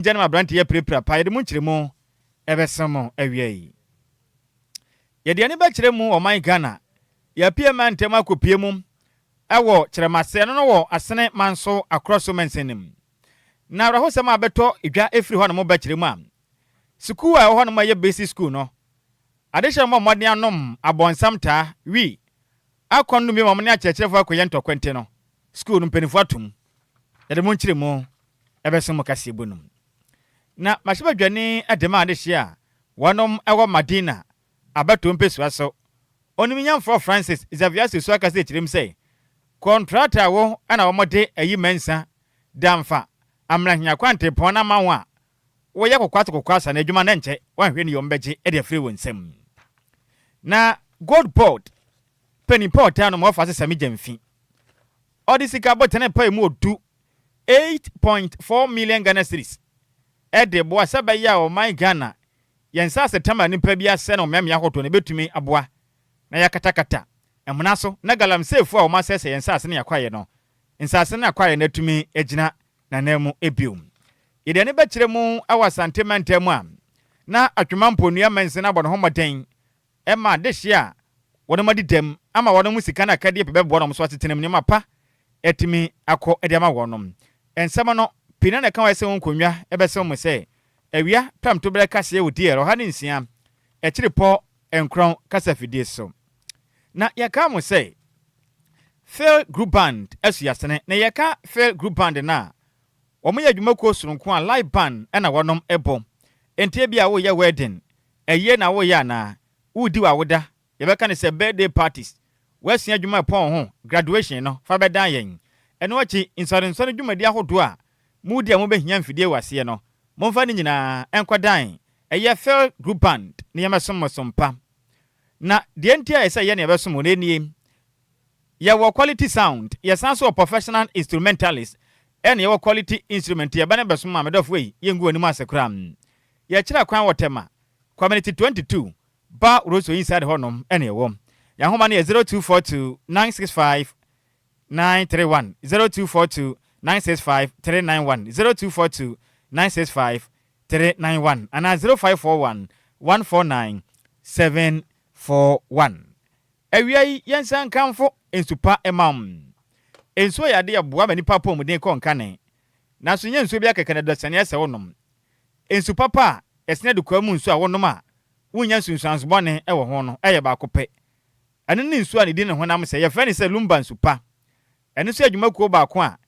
Gya no ma aberante yi apirapira paa. Yɛde mu nkyerɛmu ɛbɛso mo awiei. Yɛde ani bɛkyerɛ mu ɔman Ghana. Yɛapue mantam akɔpue mu wɔ Kyerɛmase, ɛno no wɔ Asene Manso Akorɔ so mansin no mu. Na awerɛhosɛm a abɛtɔ dwa ɛfiri hɔnom bɛkyerɛ mu a, sukuu a ɛwɔ hɔnom a ɛyɛ basic school no, adehyɛ no mmɔ mmɔden anom abɔnsam taa, wii, akɔnnɔ bi ma wɔne akyerɛkyerɛfoɔ akɔyɛ ntɔkwa nti no, sukuu no mpanimfoɔ atom. Yɛde mo nkyerɛmu bɛso mo kaseɛbɔ no mu. Na mahyɛbadwani de ma adehyeɛ a wɔnom wɔ Madina abatoɔ mpesua so, Onimnyamfoɔ Francis Xavier Susu akasa kyerɛm sɛ, Kɔntrata a wo na wɔde ayi Mensah Damfa Amrahia kwantempɔn no ama wo a woyɛ kokwasa kokwasa no adwuma no nkyɛ woanhwɛ no yie wɔbɛgye de afiri wo nsam. Na Gold Board panin Paul Tanom ɔfa se Sammy Gyamfi ɔde sika botene pa emu odu 8.4 million Ghana cedis de boa sɛ ɛbɛyɛ a ɔman Ghana yɛn nsaase tam a nnipa bi asɛe no wɔ mmeammea ahodoɔ no ɛbɛtumi aboa na yɛakatakata amena so na galamseyfoɔ a wɔasɛesɛe yɛn nsaase ne akwaeɛ no nsaase ne akwaeɛ no atumi agyina n'ananmu bio. Yɛde ani bɛkyerɛ mu wɔ Asante mantam mu a na Atwema Mponua mansin abɔ ne ho mmɔden ma adehyeɛ a wɔnom adi dɛm ama wɔnom sika no akadeɛ pii bɛboa wɔn so asetena mu nneɛma pa atumi akɔ de ama wɔnom. Nsɛm no pii na na ɛka wɔ ɛsɛ ho nkonnwa bɛsɛm mu sɛ awia prɛmtoberɛ kaseɛ wɔ DL 106 akyirepɔ nkorɔn kasafidie so. Na yɛka mo sɛ Phil Group Band asuasene na yɛka Phil Group Band no a wɔn yɛ adwumakuo sononko a live band na wɔnom bɔ. Enti ebia woreyɛ wedding Ayie na woreyɛ anaa? Woredi w'awoda, yɛbɛka no sɛ birthday parties, woasua adwuma a ɛpɔn wo ho, graduation, no, fa bɛdan yɛn. Ɛno akyi, nsɔrensɔre dwumadi ahodoɔ a moredi a mobɛhia mfidie wɔ aseɛ no, momfa ne nyinaa nkɔdan ɛyɛ Phil Group Band na yɛmmɛsom mo som pa. Na deɛ nti a ɛsɛ yɛ na yɛbɛsom wo no nie, Yɛwɔ quality sound, yɛsan nso wɔ professional instrumentalist, ɛna yɛwɔ quality instrument, yɛba no bɛsom a, medɔfoɔ ei, yɛngu w'anim ase koraa. Yɛkyerɛ kwan wɔ Tema, Community 22, Ba Rosso inside hɔ nom na yɛwɔ. Yɛn ahoma no yɛ 0242 965 931, 0242 965 391, 0242 965 391 anaa 0541 149 741. Awia yi yɛnsan nkamfo nsu pa mma wo. Nsuo yɛ adeɛ a ɛboa ma nipa apɔmuden kɔ nkane. Nanso nyɛ nsuo biara kɛkɛ na ɛdɔ sɛnea ɛsɛ wonom. Nsu papa a ɛsene adekoa mu nsu a wonom a wunnya nsunsuanso bɔne wɔ ho no yɛ baako pɛ. Ɛno ne nsu a ne din ne honam sɛ. Yɛfrɛ no sɛ Lumba nsu pa. Ɛno nso yɛ adwumakuo baako a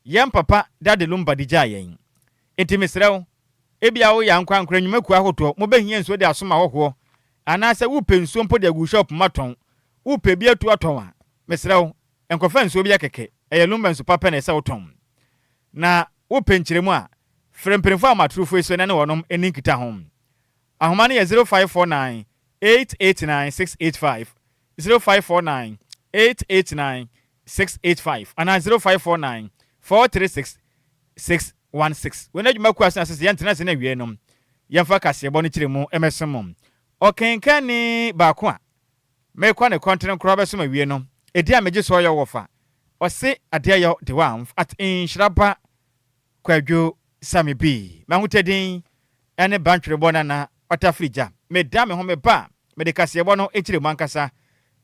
yɛn papa Daddy Lumba de gyaa yɛn. Enti mesrɛ wo, ebia woyɛ ankorankoro nnwumakuo ahodoɔ, mobɛhia nsuo de asom ahɔhoɔ, anaasɛ wopɛ nsuo mpo de agu wo shop mu atɔn, wopɛ bi atu atɔn a, mesrɛ wo, nkɔfa nsuo biara kɛkɛ. Ɛyɛ Lumba nsu pa pɛ na ɛsɛ wotɔn. Na wopɛ nkyerɛmu a, Frɛ mpanyimfo ahomatorofo yi so na ne wɔnom nni nkitaho. Ahoma no yɛ 0549 889 685, 0549 889 685 anaa 0549 436 616. Wei ne adwuma kuo a sɛ sɛ yɛntena ase na awiei no yɛmfa kaseɛbɔ no kyerɛ mu mmɛsom mo. Ɔkenkanni baako a merekɔ ne kɔntene koraa bɛsom awie no, edin a megye soɔ yɛ Wɔfa Ɔse Adeɛyɔ Dewamf at Nhyira Ba Kwadwo Sammy B. M'ahotadin ne Bantwerebɔ Nana Ɔtafiri Gya. Meda me ho meba a, mede kaseɛbɔ no kyerɛ mu ankasa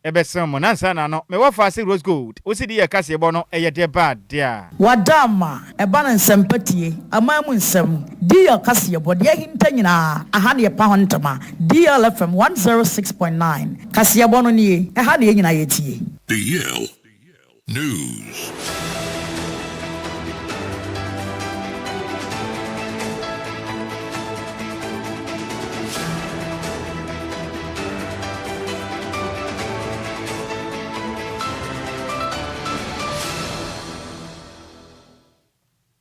bɛsem mo. Nansa na no, mewɔ faase Rose Gold. Wo sidi yɛ kaseɛbɔ no ɛyɛ deɛ ba deɛ a. Wada ama ɛba no nsɛmpa tie, aman mu nsɛm, DL kaseɛbɔ, deɛ ahinta nyinaa, aha na yɛpa ho ntoma. DL FM 106.9, kaseɛbɔ no nie, ɛha na yɛn nyinaa yɛtie. DL News.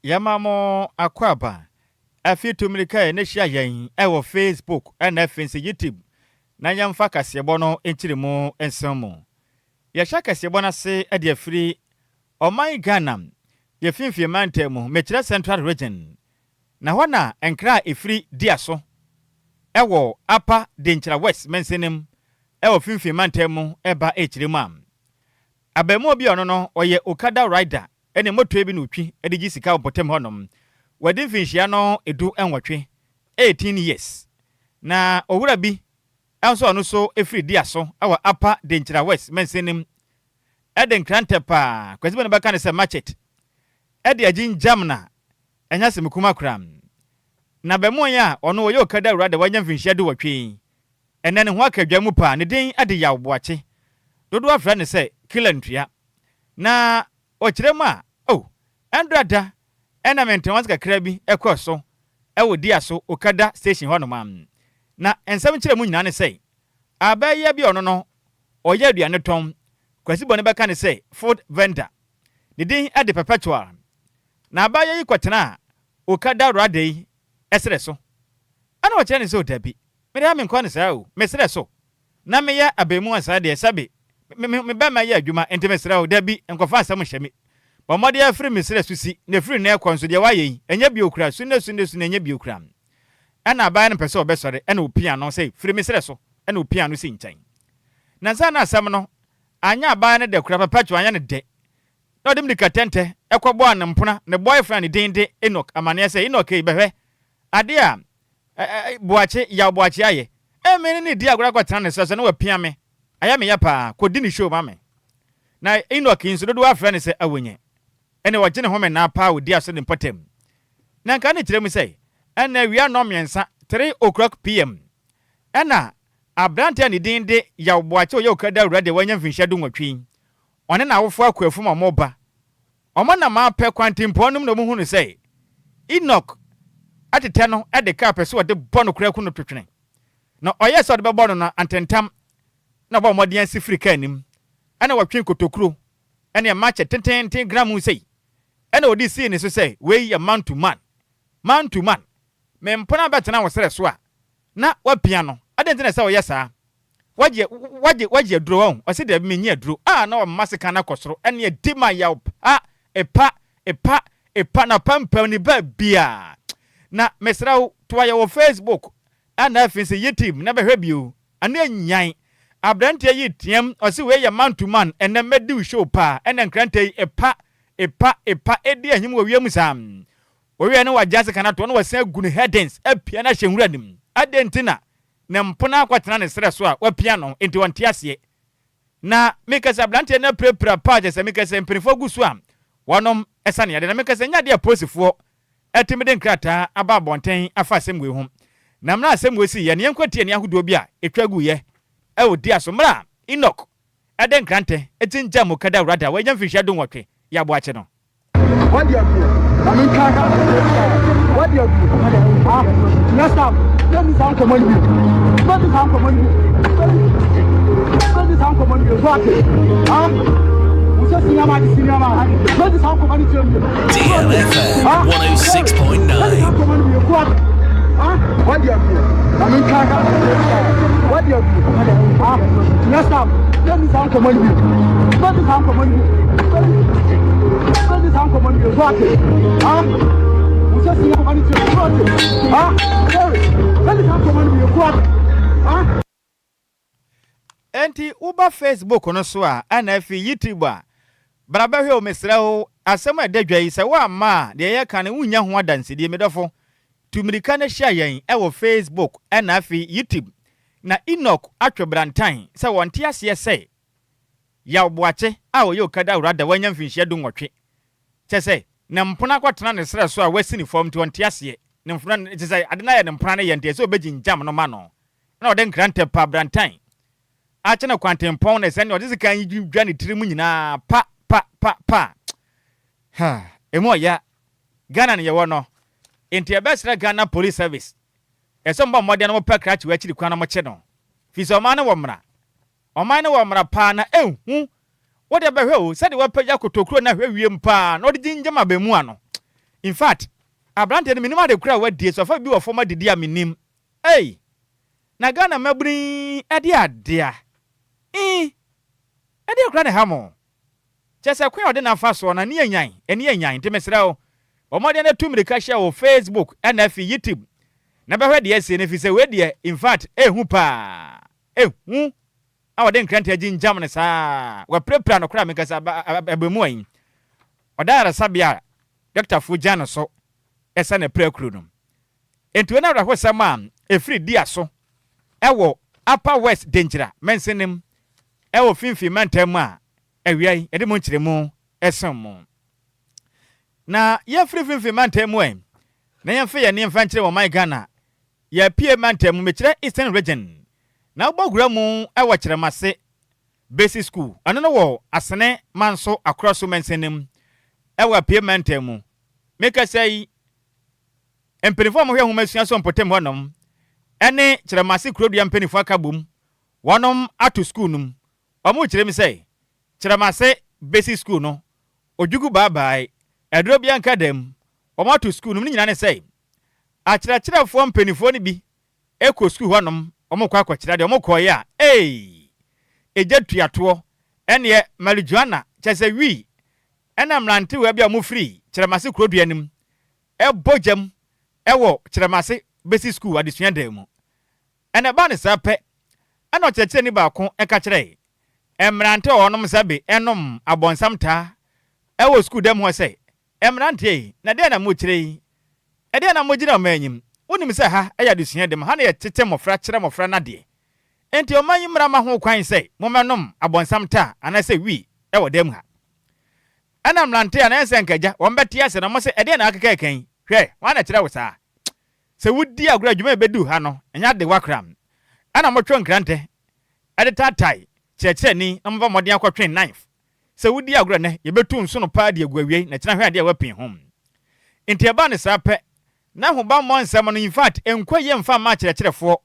Yɛma mo akwaaba. Afei tu mmirika ɛ na hyia yɛn wɔ Facebook ɛna afei nso YouTube na yɛmfa kaseɛbɔ no nkyerɛ mu nsɛm mu. Yɛhyɛ kaseɛbɔ no ase de afiri ɔman Ghana yɛ finfin mantam mu, mekyerɛ Central Region, na hɔ na nkra a ɛfiri Diaso wɔ Upper Denkyira West mansini mu wɔ finfin mantam mu ba rekyerɛ mu a, abaamua bi a ɔno no ɔyɛ Okada rider ne motoe bi na ɔtwi de gye sika wɔ mpɔtam hɔnom. Wadi mfinhyia no 18, 18 years. Na owura bi nso a ɔno nso firi Diaso wɔ Upper Denkyira West mansin no mu de nkrantɛ paa, Kwasi Bɛn bɛka no sɛ machete, de agyingyam na ɛnyɛ asɛm kuma koraa. Na abɛmoa yi a ɔno ɔyɛ Okada wura de wanya mfinhyia 18 yi, ɛnnɛ ne ho aka dwa mu paa, ne din de Yaw Boakye. Dodoɔ frɛ no sɛ Killer Ntua. Na ɔkyerɛ mu a, oh, ɛndora da na me ntewanse kakra bi kɔɔ so wɔ Diaso Okada station hɔnom a. Na nsɛm nkyerɛmu nyinaa ne sɛ, abaayewa bi a ɔno no ɔyɛ aduane tɔn, Kwasi Bɔne bɛka no sɛ food vendor. Ne din de Perpetual. Na abaayewa yi kɔtenaa Okada Rada yi serɛ so. Ɛna ɔkyerɛ no sɛ, oh dabi, me deɛ menkɔ no saa o, me serɛ so. Na meyɛ abaamua saa deɛ, sɛbe, me, me, me bɛrima yɛ adwuma, enti mesrɛ wo, dabi, nkɔfa asɛm nhyɛ me. Bɔ mmɔden ara firi me serɛ so si, na ɛfiri nnɛ rekɔ nso, deɛ woayɛ yi, ɛnyɛ bio koraa, su nnɛ, su nnɛ, su nnɛ, ɛnyɛ bio koraa. Ɛna abaayewa no mpɛ sɛ ɔbɛsɔre, ɛna ɔpia no sɛ, firi me serɛ so, ɛna ɔpia no si nkyɛn. Na ansa na asɛm no anyɛ abaayewa no dɛ koraa, Perpetua anyɛ no dɛ, na ɔde mmirikatɛntɛ kɔbɔɔ ne mpena, ne boyfriend a ne din de Enoch amanneɛ sɛ, Enoch ei, bɛhwɛ adeɛ a Boakye, Yaw Boakye ayɛ. Eh, me ne no redi agorɔ akɔtena ne serɛ so na wapia me. Ayɛ me ya paa. Kɔdi ne show ma me. Na Enoch yi nso, dodoɔ ara frɛ no sɛ Awonye. Ɛnneɛ ɔgye ne home nnaa paa ɔdi aso ne mpɔtam. Na nka ne kyerɛ mu sɛ, ɛnnɛ awia nnɔnmiɛnsa, 3:00 PM, ɛna aberanteɛ a ne din de Yaw Boakye a ɔyɛ Okada wura deɛ wanya mfinhyia 18 yi, ɔne n'awofoɔ akɔ afum a wɔreba. Wɔnam apɛ kwantempɔn no mu na wɔhunu sɛ Enoch atetɛ no de kaa pɛ sɛ ɔde bɔ no koraa ku no to twene. Na ɔyɛɛ sɛ ɔde bɛbɔ no no antentam na ɔbɔɔ mmɔden asi firi kaa no mu ɛna wɔtwee kotokuro ne ɛmakyɛ tententen gramoo sei ɛna ɔde sii ne so sɛ wei yɛ man to man, man to man, me mpena bɛtena wo serɛ so a na wapia no, adɛn nti na ɛsɛ sɛ ɔyɛ saa? Wagye, wagye, wagye aduro wahu? Ɔse dabi mennye aduro. Ah, na wama sekan no akɔ soro, ɛneɛ di ma yaw pa, epa, epa, epa, na pampam ne baabiaa. Na mesrɛ wo, toa yɛ wɔ Facebook, ɛna afei nso YouTube na bɛhwɛ bio. Ɛno ɛnyan. Abranteɛ yi team, ɔse wei yɛ man to man, ɛnɛ mɛdi wo show paa, ɛna nkrantɛ yi epa, epa, epa, edi ahim wɔ wiem saa. Owiɛ no wagye asekan ato hɔ na wasan agu no headings apia no ahyɛ nwura no mu. Adɛn nti na ne mpena akɔtena ne serɛ so a wapia no nti ɔnte aseɛ. Na meka sɛ abranteɛ no apirapira paa kyerɛ sɛ meka sɛ mpaninfoɔ gu so a wɔnom sane yadeɛ na meka sɛ ɛnyɛ adeɛ a apolisifoɔ atumi de nkrataa aba abɔnten afa asɛm wei ho. Na mmerɛ a asɛm wei siiɛ no yɛnkɔ tie nne ahodoɔ bi a ɛtwa guiɛ wɔ dua so mmerɛ a Enoch de nkrantɛ gyingyaa mu kada Awurade a wanya mfinhyia 18 yɛ aboakye no. Wadi aduo na me nka ka wadi aduo ah next time bɛni saa nkɔmɔ no bio bɛni saa nkɔmɔ no bio bɛni saa nkɔmɔ no bio so ate ah wosɛ sinama adi sinama bɛni saa nkɔmɔ no kyerɛ bio DLFM ah bɛni saa 106.9. nkɔmɔ no bio so ate ah wadi aduo na me nka ka wadi aduo ah next time bɛni saa nkɔmɔ no bio bɛni saa nkɔmɔ no bio. Enti woba Facebook no so a ɛna afei YouTube a, bra bɛhwɛ o mesrɛ wo, asɛm a ɛda dwa yi sɛ woamma a deɛ yɛreka no wonnya ho adansedie me dɔfo. Tu mmirika na hyia yɛn wɔ Facebook ɛna afei YouTube. Na Enoch atwe brantan sɛ wɔnte aseɛ sɛ Yaw Boakye a ɔyɛ Okada awura da wanya mfinhyia 18. Kyerɛ sɛ, ne mpona akɔtena ne serɛ so a wasi ne fam nti ɔnte aseɛ. Ne mfona no, kyerɛ sɛ ade no ayɛ ne mpona no yɛ nti ɛsɛ sɛ ɔbɛgyingyam no ma no. Ɛna ɔde nkrantɛ pa brantan akye no kwantempɔn na sɛnea ɔde sekan yi dwa ne tiri mu nyinaa pa pa pa pa. Ha, emu ɔya. Ghana na yɛwɔ no. Nti yɛbɛsrɛ Ghana Police Service, ɛsɛ sɛ wɔbɔ mmɔden na wɔpɛ krakye wɔ akyiri kwan na wɔkye no. Firi sɛ ɔman no wɔ mmara. Ɔman no wɔ mmara paa na enhu. Wo deɛ bɛhwɛ o, sɛdeɛ wapagya kotokuro no ahwɛ wiem paa na ɔde gyingyam abamua no. In fact, abranteɛ no mennim ade korɔ a wadie, sɛ ɔfa biribi wɔ fam adidi a mennim. Ei! Na Ghana mmabunu yi ɛdeɛ adea? Ii! Ɛdeɛ koraa na ɛha mo? Kyerɛ sɛ kwan a ɔde no afa soɔ no ani yɛ nyan, ani yɛ nyan. Nti mesrɛ wo, bɔ mmɔden na tu mmirika hyɛ wo Facebook ɛna afei YouTube na bɛhwɛ deɛ asie no ɛfiri sɛ wei deɛ in fact ɛhu paa. Ehu a wɔde nkrante agyingyam no saa, wɔapirapira no koraa, meka sɛ abaamua yi, ɔda ayaresabea a dɔktafo gya no so. ɛsa n'apirakuro no. Enti wei ne awerɛhosɛm a ɛfiri Dia so wɔ Upper West Denkyira mansinim wɔ Finfin mantam mu a awia yi yɛde mu nkyerɛmu som mo. Na yɛmfiri Finfin mantam mu ɛ na yɛmfa yɛn ani mfa nkyerɛ wɔ ɔman Ghana yɛapue mantam mu, mekyerɛ Eastern Region, na wobɔ wura mu wɔ Kyerɛmase Basic School, ɛno no wɔ Asene Manso Akoraso mansinim wɔ Apue mantam mu. Mekasa yi, Mpanyimfo a wɔhwɛ nhomasua so mpɔtam hɔnom ne Kyerɛmase Kurodua mpanyimfo aka bom wɔnom ato sukuu no mu. Wɔrekyerɛ mu sɛ, Kyerɛmase Basic School no, Odwugu baabae, aduro biara nka da mu. Wɔato sukuu no mu. Ne nyinaa ne sɛ, akyerɛkyerɛfoɔ mpanyimfoɔ no bi kɔ sukuu hɔnom, wɔkɔ akɔkyerɛ adeɛ. Wɔkɔeɛ a, ei! Egya tuatoɔ, ɛnneɛ marijuana, kyerɛ sɛ wii, ɛna mmerantewa bi a wɔfiri Kyerɛmase Kurodua no mu bɔ gyam wɔ Kyerɛmase bɛsi sukuu adesua dan mu. Ɛna ɛbaa no saa pɛ na ɔkyerɛkyerɛni baako ka kyerɛɛ mmerante a wɔnom nsa bi nom abɔnsam taa wɔ sukuu dan mu hɔ sɛ, Mmeranteɛ yi, na deɛn na mokyerɛ yi? Ɛdeɛn na mogyina ɔman anim? Wonim sɛ ha yɛ adesua dan mu, ha na yɛtete mmɔfra kyerɛ mmɔfra no adeɛ. Enti ɔman yi mmara ma ho kwan sɛ mommɛnom abɔnsam taa anaasɛ wii wɔ dan mu ha. Ɛnna mmerante a na ɛnsɛ nka agya wɔn bɛte ase no, wɔse, Ɛdeɛn na woakeka reka yi? Hwɛ, hwan na ɛkyerɛ wo saa? Sɛ wodi agorɔ a, dwuma a ɛbɛduru ha no, ɛnyɛ adewa koraa. Ɛnna wɔtwe nkrantɛ de taatae kyerɛkyerɛni na wɔfa mmɔden akɔtwe knife. Sɛ wodi agorɔ nnɛ, yɛbɛtu nsono paa de agu awiei na kyena hwɛ adeɛ a woapin ho. Enti ɛbaa no saa pɛ, na ahobammɔ nsɛm no, in fact, ɛnkɔ yie mfa mma akyerɛkyerɛfoɔ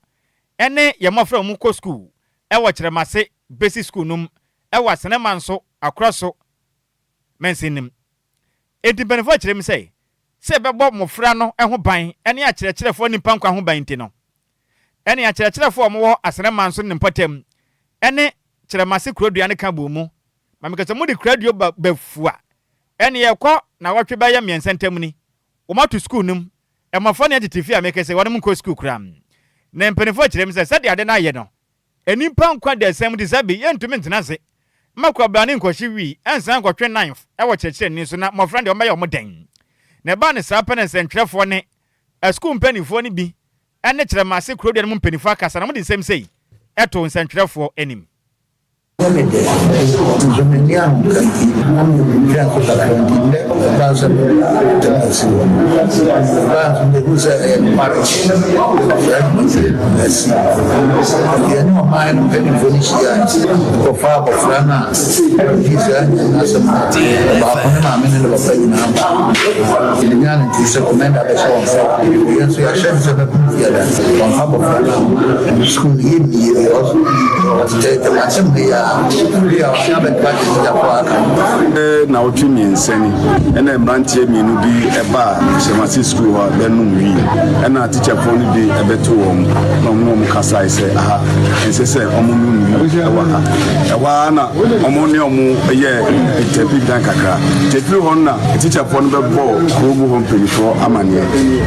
ne yɛn mmɔfra a wɔkɔ sukuu wɔ Kyerɛmase Basic School no mu wɔ Asenema nso, Akora so mansin no mu. Enti mpanyimfo akyerɛ mu sɛ, sɛ yɛbɛbɔ mmofra no ho ban ne akyerɛkyerɛfo nnipa nkwa ho ban nti no, ɛne akyerɛkyerɛfo a wɔwɔ Asenema nso ne mpɔtam ne Kyerɛmase kurodua no ka bɔɔ mu ma meka sɛ mode kuradio ba bafua ɛne ɛkɔ nawɔtwe bɛyɛ mmiɛnsa ntam ni wɔato sukuu no mu mmɔfra ne atete fie a meka sɛ wɔnom nkɔ sukuu koraa. Na mpanyimfo akyerɛ mu sɛ sɛdeɛ ade no ayɛ no, Nnipa nkwa da asiane mu te sɛ bi, yɛntumi ntena ase mma kwabrane nkɔhye wii, ɛnsan nkɔtwe knife wɔ kyerɛkyerɛni so, na mmɔfra no deɛ wɔbɛyɛ wɔn dɛn? Na ɛbaa no saa pɛ na nsɛntwerɛfoɔ ne asukuu mpanimfoɔ no bi ne Kyerɛmase kurodua no mu mpanimfoɔ akasa na wɔde nsɛm sei too nsɛntwerɛfoɔ anim. Ɛyɛ me dɛ, nso menni ahokã na medwen akɔ kakra nti ndɛ ɔbaa sɛ mebɛtena ase wɔ mu. Ɔbaa nso mehuu sɛ ɛyɛ nokware sɛ saa dwumadie no asi. Yɛne ɔman no mpanimfoɔ no hyiae kɔfaa abɔfra no a ɔdii saa asɛm no ɔbaako ne maame ne ne papa nyinaa baa. Yɛnyaa no nti sɛ kɔmɛnda bɛhyɛ wɔn sɛ yɛn nso yɛahyɛ no sɛ bɛpem fiada wɔmfa abɔfra no amma sukuu no yɛmmie because ɔtetɛɛtɛ asɛm wei a bi a ɔsan abɛtoa deɛ tikyafoɔ aka no. Bɛyɛ nnawɔtwe mmiɛnsa ni ɛna mmeranteɛ mmienu bi baa Hyɛmase sukuu hɔ bɛnom wii ɛna tikyafoɔ no bi bɛto wɔn na wɔn ne wɔn kasae sɛ aha ɛnsɛ sɛ wɔn nom wii ɛwɔ ha. Ɛhɔ ara na wɔn ne wɔn yɛɛ ntɛpintan kakra. Ɛfiri hɔ no na tikyafoɔ no bɛbɔɔ kuro mu hɔ mpanimfoɔ amaneɛ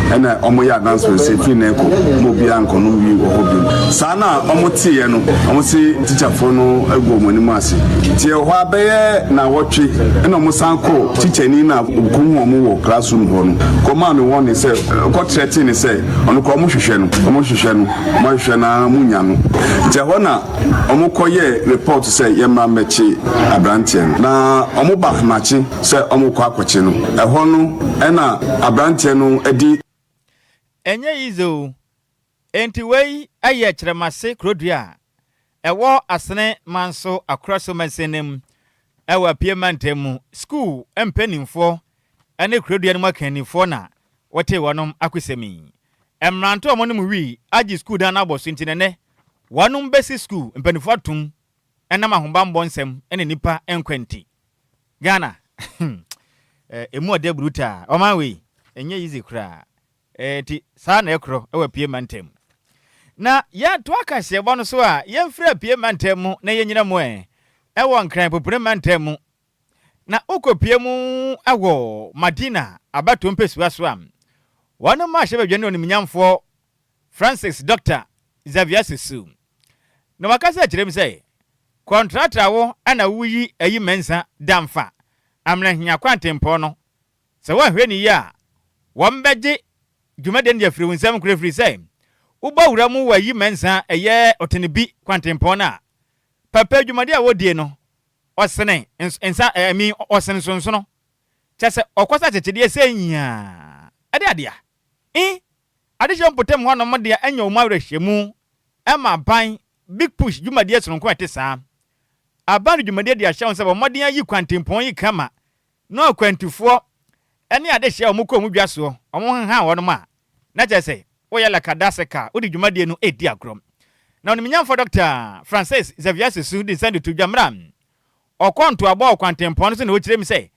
ɛna wɔyɛ announcement sɛ ɛfiri nnɛ rekɔ ma obiara nkɔnom wii wɔ hɔ bio. Saa na wɔteeɛ no, wɔse tikyafoɔ no agu wɔn anim ase. Nti ɛwɔ hɔ ara bɛyɛ nnawɔtwe ɛna wɔsan kɔɔ tikyani no a ɔkɔhu wɔn wɔ classroom hɔ no kɔmaa no warning sɛ, kɔ threaten no sɛ ɔno koraa wɔhwehwɛ no, wɔhwehwɛ no, wɔahwehwɛ no ara wɔnnya no. Nti ɛhɔ na wɔkɔyɛɛ report sɛ yɛmmra mmɛkye aberanteɛ no. Na wɔba ahomakye sɛ wɔrekɔ akɔkye no. Ɛhɔ no ɛna aberanteɛ no de. Ɛnyɛ easy o, Enti wei yɛ Kyerɛmase kurodua a ɛwɔ Asene Manso Akoraso mansin no mu wɔ Apue mantam mu. Sukuu mpaninfoɔ ne kurodua no mu akannifoɔ na wɔtee wɔnom akosɛm yi. Mmeranteɛ a wɔnom wii agye sukuu dan no abɔ so nti na ɛnnɛ wɔnom bɛsi sukuu mpaninfoɔ atom ɛnam ahobanbɔ nsɛm ne nnipa nkwa nti. Ghana, ɛmu ɔdɛ brutaa. Ɔman wei, ɛnyɛ easy koraa. Enti saa na ɛkorɔ wɔ Apue mantam. Na yɛtoa kaseɛbɔ no so a, yɛmfiri Apue mantam mu na yɛnyina mu ɛ, wɔ Nkran Pupure mantam mu. Na wokɔpue mu wɔ Madina abatoɔ mpɛsua so a, wɔn mmarahyɛbadwani onimunyamfoɔ Francis Dɔkta Xavier Susu. Na wakasa akyerɛ mu sɛ, Kɔntratra wo na woyi ayi Mensah Damfa Amena Hia kwantempɔn no Sɛ woanhwɛ no yie a, Wɔbɛgye dwumadie no de afiri wo nsam koraa ɛfiri sɛ wobɔ wura mu wɔ ayi mɛnsa ɛyɛ ɔtene-bi kwantempɔn no a papa dwumadie a wɔdie no ɔsene nsa ɛmi ɔsene nsonsono kyɛ sɛ ɔkɔsa akyekyedeɛ sɛ nyaa ɛde adeɛ a adehyɛ mpɔtam hɔnom deɛ ɛnyɛ wɔn awerɛhyɛmu ɛma aban Big Push dwumadie sononko a ɛte saa. Aban de dwumadie de ahyɛ wɔn sɛ bɔ mmɔden ayi kwantempɔn yi kama na akwantufoɔ ne adehyeɛ a wɔkɔ wɔn dwa soɔ, wɔn heha wɔnom a, na kyerɛ sɛ woyɛ lakadaseka a wode dwumadie no redi agorɔ. Na onimnyamfoɔ Dɔkta Francis Xavier Sessu de nsa de to dwa mmerɛ a ɔkɔɔ ntoabɔ wɔ kwantempɔn no so na ɔkyerɛ mu sɛ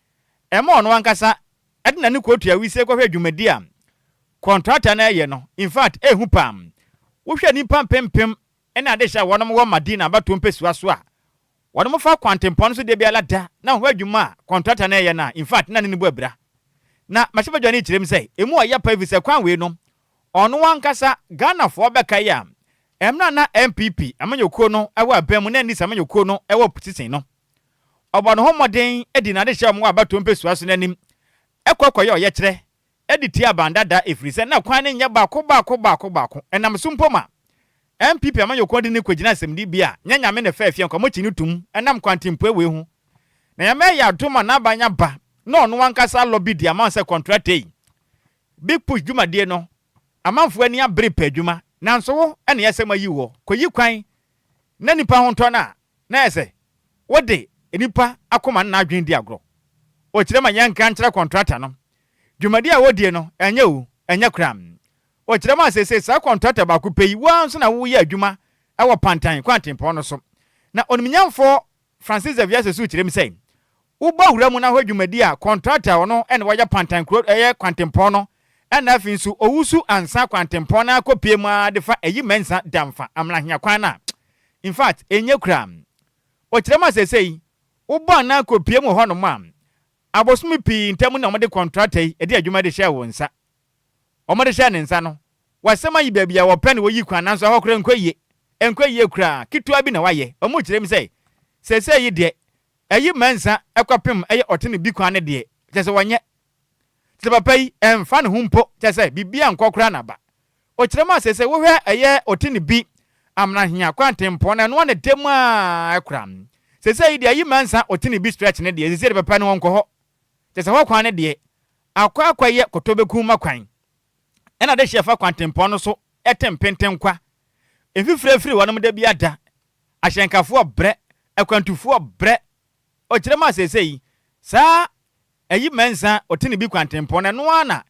ɛma ɔno ankasa de n'ani kɔtua wisie kɔhwɛ dwumadie a kɔntrata no reyɛ no, in fact ɛhu paa. Wohwɛ nnipa mpempem ne adehyeɛ a wɔnom wɔ Madina abatoɔ mpɛsua so a wɔnom fa kwantempɔn no so da biara da na wɔhwɛ adwuma a kɔntrata no reyɛ no a, in fact na ne ne bu abira. Na mmarahyɛbadwa no kyerɛ mu sɛ emu ɔyɛ pa efisɛ kwan wei no ɔno ankasa Ghanafoɔ bɛkae a mmerɛ a na NPP amanyɔkuo no wɔ aban mu na NDC amanyɔkuo no wɔ opposition no ɔbɔ ne ho mmɔden di n'adehyeɛ a wɔwɔ abatoɔ mpɛsua so no anim kɔ kɔyɛ ɔyɛkyerɛ de tia aban dada ɛfiri sɛ na kwan no nyɛ baako baako baako baako. Ɛnam so mpo ma NPP amanyɔkuo de no kɔgyina asɛmdibea a nyɛ Nyame na ɛfaa fie anka wɔkyi no tom ɛnam kwantempɔn wei ho. Na Nyame ayɛ adom a n'aban aba na ɔno ankasa lɔbi de ama sɛ kɔntrata yi Big Push dwumadie no amanfoɔ ani abere pɛ adwuma nanso wo na yɛsɛ mayi woɔ kɔyi kwan na nipa ho ntɔ no a na ayɛ sɛ wode nnipa akoma ne n'adwene di agorɔ. Ɔkyerɛ ma yɛnka nkyerɛ kɔntrata no dwumadi a wɔdie no, ɛnyɛ o, ɛnyɛ koraa. Ɔkyerɛ ma seesei saa kɔntrata baako pɛ yi, wo ara nso na woyɛ adwuma wɔ Pantan kwantempɔn no so. Na Onimnyamfoɔ Francis Xavier Sesou kyerɛ mu sɛ, Wobɔ wura mu na hwɛ dwumadi a kɔntrata a ɔno na wayɛ Pantan kuro ɛyɛ kwantempɔn no ɛna afei nso Owusu Ansa kwantempɔn no ara kɔpue mu ara de fa Ayi Mensah Damfa Amlahia kwan no a, in fact ɛnyɛ koraa. Ɔkyerɛ mu a seesei wobɔ anaa kɔpue mu wɔ hɔnom a, abosome pii ntam na wɔde kɔntrata yi de adwuma de hyɛɛ wo nsa. Wɔde hyɛɛ ne nsa no, wasɛm ayi baabi a wɔpɛ na wɔyi kwan nanso ɛhɔ koraa ɛnkɔ yie. Ɛnkɔ yie koraa, ketewa bi na wayɛ. Wɔkyerɛ mu sɛ seesei yi deɛ Ɛyi mɛnsa kɔpem ɛyɛ ɔtene bi kwan no deɛ, kyerɛ sɛ wɔnyɛ. Te sɛ papa yi, ɛmfa ne ho mpo, kyerɛ sɛ biribiara nkɔ koraa na ba. Ɔkyerɛ mu a seesei wohwɛ ɛyɛ ɔtene bi Amnahia kwantempɔn no, ɛno ara na ɛda mu ara kora. Seesei yi deɛ ɛyi mɛnsa ɔtene bi stretch no deɛ, seesei deɛ papa no ɔnkɔ hɔ. Kyerɛ sɛ hɔ kwan no deɛ, akɔ akɔyɛ kɔtɔbɛkum kwan. Ɛna adehyeɛ fa kwantempɔn no so te mpentenkwa. Mfifire firi hɔnom da biara da. Ahyɛnkafoɔ brɛ, akwantufoɔ brɛ. Ɔkyerɛ mu a seesei saa ayi mɛnsa ɔte ne bi kwantempɔn no ɛno ara na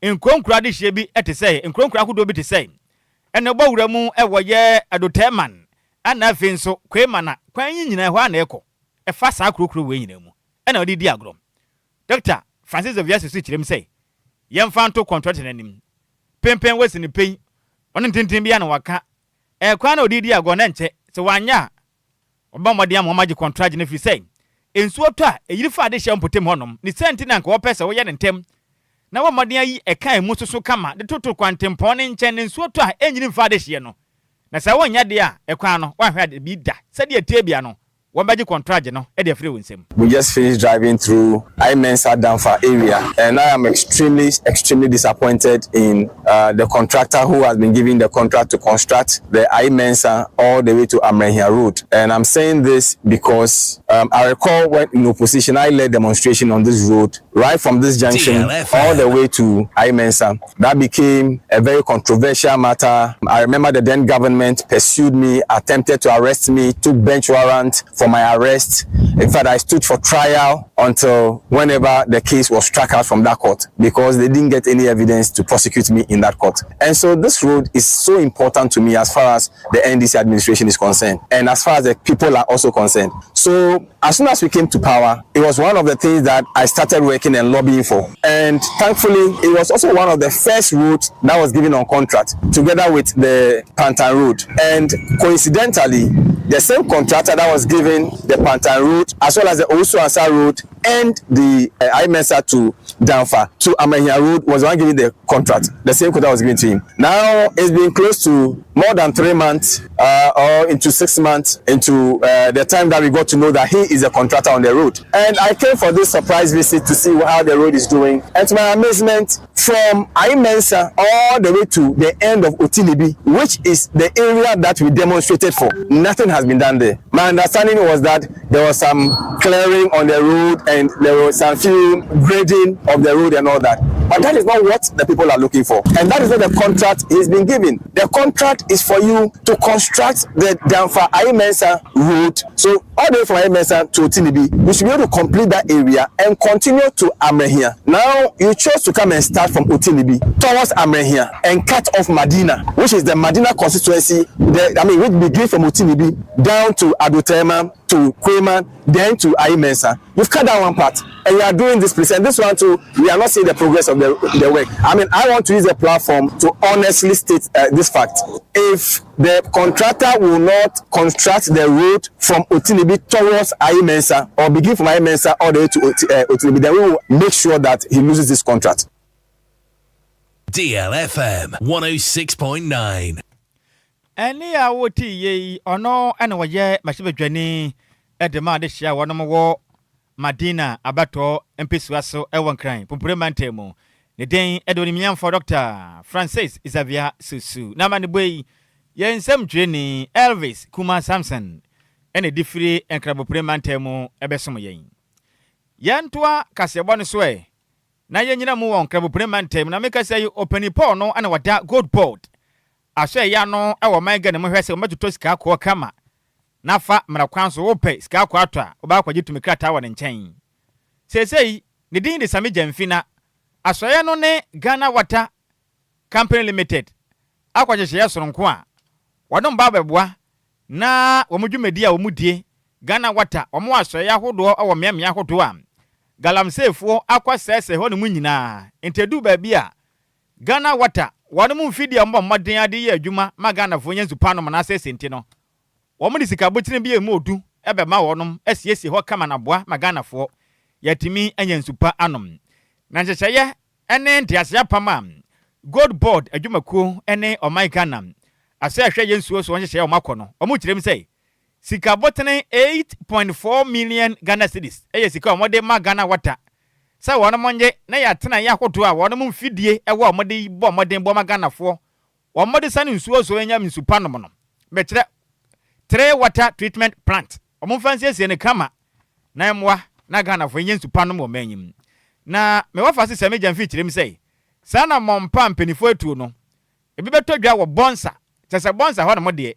nkuro nkuro adehyeɛ bi te sɛ nkuro nkuro ahodoɔ bi te sɛ ɛna ɛbɔ wura mu ɛwɔ yɛ Adotɛman ɛna afei nso Kwemana kwan yi nyinaa ɛhɔ ara na ɛkɔ ɛfa saa kuro kuro wei nyinaa mu ɛna ɔde di agorɔ. Dɔkta Francis Xavier Sesou kyerɛ mu sɛ yɛmfa nto kɔntrata no anim penpen wɔ sini pɛn ɔne ntenten biara na waka Ɛkwan na ɔde redi agorɔ na ɛnkyɛ sɛ wanyɛ a ɔbɛbɔ mmɔden ama wɔagye kɔntragye no ɛfiri sɛ nsuo tɔ a ɛyiri fa adehyeɛ mpɔtam hɔnom. Ne saa nti na anka wɔpɛ sɛ wɔyɛ no ntɛm na wɔbɔ mmɔden ayi ɛka a ɛmu soso kama de toto kwantempɔn no nkyɛn na nsuo tɔ a ɛnyiri mfa adehyeɛ no. Na sɛ wɔnyɛ deɛ a ɛkwan no wɔanhwɛ a bi da sɛdeɛ ɛteɛ bia no wɔbɛgye kɔntragye no de afiri wo nsam. We just finished driving through Ayi Mensah Danfa area and I am extremely extremely disappointed in uh, the contractor who has been given the contract to construct the Ayi Mensah all the way to Amrahia Road. And I'm saying this because I recall when in opposition I led demonstration on this road right from this junction all the way to Ayi Mensah. That became a very controversial matter. I remember the then government pursued me, attempted to arrest me, took bench warrant for my arrest. In fact, I stood for trial until whenever the case was struck out from that court because they didn't get any evidence to prosecute me in that court. And so this road is so important to me as far as the NDC administration is concerned and as far as the people are also concerned. So as soon as we came to power, it was one of the things that I started working and lobbying for. And thankfully, it was also one of the first routes that was given on contract together with the Pantan Road. And coincidentally, the same contractor that was given the Pantan Road as well as the Owusu Ansa Road and the Ayi Mensah to Danfa to Amrahia Road was the one given the contract. The same contract was given to him. Now it's been close to more than 3 months or into 6 months into the time that we got to know that he is a contractor on the road. And I came for this surprise visit to see how the road is doing. And to my amazement, from Ayimensa all the way to the end of Otilibi, which is the area that we demonstrated for, nothing has been done there. My understanding was that there was some clearing on the road and there was some few grading of the road and all that. But that is not what the people are looking for. And that is not the contract he's been given. The contract is for you to construct the Danfa Ayimensa road. So all the way from Ayimensa to Otinibi, you should be able to complete that area and continue to Amrahia. Now, you chose to come and start from Otinibi towards Amrahia and cut off Madina, which is the Madina constituency, I mean, which begins from Otinibi down to Adutema, to Kwema, then to Ayimensa. You've cut that one part and you are doing this place. And this one too, we are not seeing the progress of the work. I mean, I want to use the platform to honestly state this fact. If the contractor will not construct the road from Otinibi towards Ayimensa or begin from Ayimensa all the way to Otinibi, then we will make sure that he loses this contract. DLFM 106.9. Ɛne a wɔte yie yi, ɔno ɛna wɔyɛ mmarahyɛbadwani ɛde ma ade hyia wɔnom wɔ Madina abatɔ mpesua so ɛwɔ Nkran Pumpure mantam mu. Ne den ɛde onimnyamfoɔ Dr Francis Xavier Susu. Na ama ne bɔ yi, yɛn nsɛm twerɛni Elvis Kuma Samson ɛna ɛdi firi Nkrabopure mantam mu ɛbɛsom yɛn. Yɛntoa kaseɛbɔ no so ɛ na yɛnyina mu wɔ Nkrabopure mantam. Na meka sɛ yi, ɔpani Paul no ɛna wɔda Gold Board ahyɛ ɛyɛ no ɛwɔ man Ghana mu hwɛ sɛ wɔmɛtotɔ sika kɔɔ kama na fa mmara kwan so. Wopɛ sika kɔɔ atɔ a, wobɛakɔgye tumi krataa wɔ ne nkyɛn. Seesei ne din de Sami Gyamfi. Na asɔeɛ no ne Ghana Water Company Limited akɔhyehyɛeɛ soronko a wɔde ba bɛboa na wɔn dwumadi a wɔn die. Ghana Water, wɔn asɔeɛ ahodoɔ wɔ mmeammea ahodoɔ a galamseyfoɔ akɔ sɛɛsɛ hɔ nom nyinaa. Nti edu baabi a Ghana Water wɔn mu mfidie a wɔbɔ mmɔden ade yɛ adwuma ma Ghanafoɔ nya nsu pa nom na asɛsɛ, nti no wɔn de sika abotire bi a emu odu ɛbɛma wɔn asiesie hɔ kama na boa ma Ghanafoɔ yɛtumi anya nsu pa anom. Na nhyehyɛeɛ ne nteaseɛ apam a Gold Board adwumakuo ne ɔman Ghana asɛ ɛhwɛ yɛn nsuo so nhyehyɛeɛ a wɔn akɔ no, wɔn kyerɛ mu sɛ sika bɔtene 8.4 million Ghana cedis ɛyɛ sika a wɔde ma Ghana Water sɛ wɔn mo nye na yɛatena yɛ ahodoɔ a wɔn mo mfidie ɛwɔ a wɔde bɔ mmɔden bɔ ma Ghanafoɔ wɔn de sane nsuo so anya nsu pa nom no, bɛkyerɛ three water treatment plant, wɔn mfa nsiesie ne kama na mmoa na Ghanafoɔ nya nsu pa nom wɔ mman yi. Na mewɔ fa se sɛ megya mfi kyerɛ mu sɛ saa na mmɔmpa mpanimfoɔ atuo no ebi bɛtɔ dwa wɔ Bɔnsa, kyɛ sɛ Bɔnsa hɔ nom deɛ,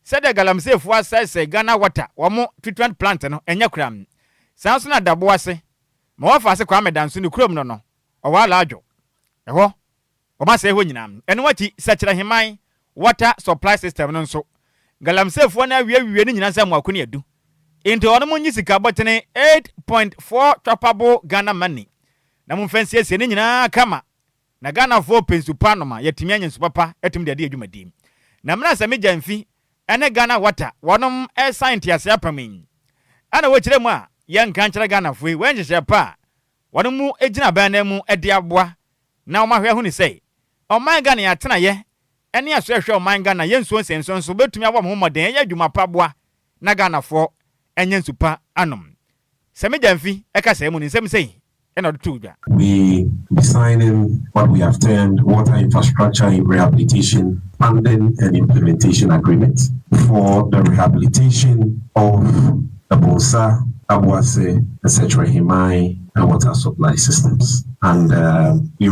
sɛdeɛ galamseyfoɔ asɛesɛe Ghana Water wɔn treatment plant no ɛnyɛ koram. Saa nso na dabo ase ma wɔfa ase Kwame Danso ne kurom no ɔwɔ alaadwo ɛhɔ, wɔn asɛe hɔ nyinaa. Ɛno akyi, Sɛkyerɛ Heman water supply system no nso, galamseyfoɔ no awiewie no nyinaa sɛ mmoako ne adu. Nti ɔno mo nyi sika bɔtene 8.4 choppable Ghana money na momfa nsiesie ne nyinaa kama na Ghanafoɔ pɛ nsu pa nom a, yɛtumi anya nsu papa atumi de ade adwumadi. Na mmerɛ sɛ megya mfi ɛne Ghana Water wɔnom ɛsan ntease apam yi, ɛna wɔkyerɛ mu a yɛnka nkyerɛ Ghanafoɔ yi wɔn nhyehyɛ pa a wɔn mu gyina ban no mu de aboa na wɔn ahwɛ ho ne sɛ ɔman Ghana yɛatenayɛ ɛne aso ɛhwɛ ɔman Ghana yɛn nsuo nsɛnso nso bɛtumi abɔ mo ho mmɔden ɛyɛ adwuma pa boa na Ghanafoɔ ɛnyɛ nsu pa anom. Sɛ megya mfi ɛka sɛ mu ne nsɛm sɛyi ɛna ɔde to dwa. We be signing what we have termed water infrastructure rehabilitation funding and implementation agreement for the rehabilitation of the Bonsa, Abuase, etc. Himai and water supply systems. And we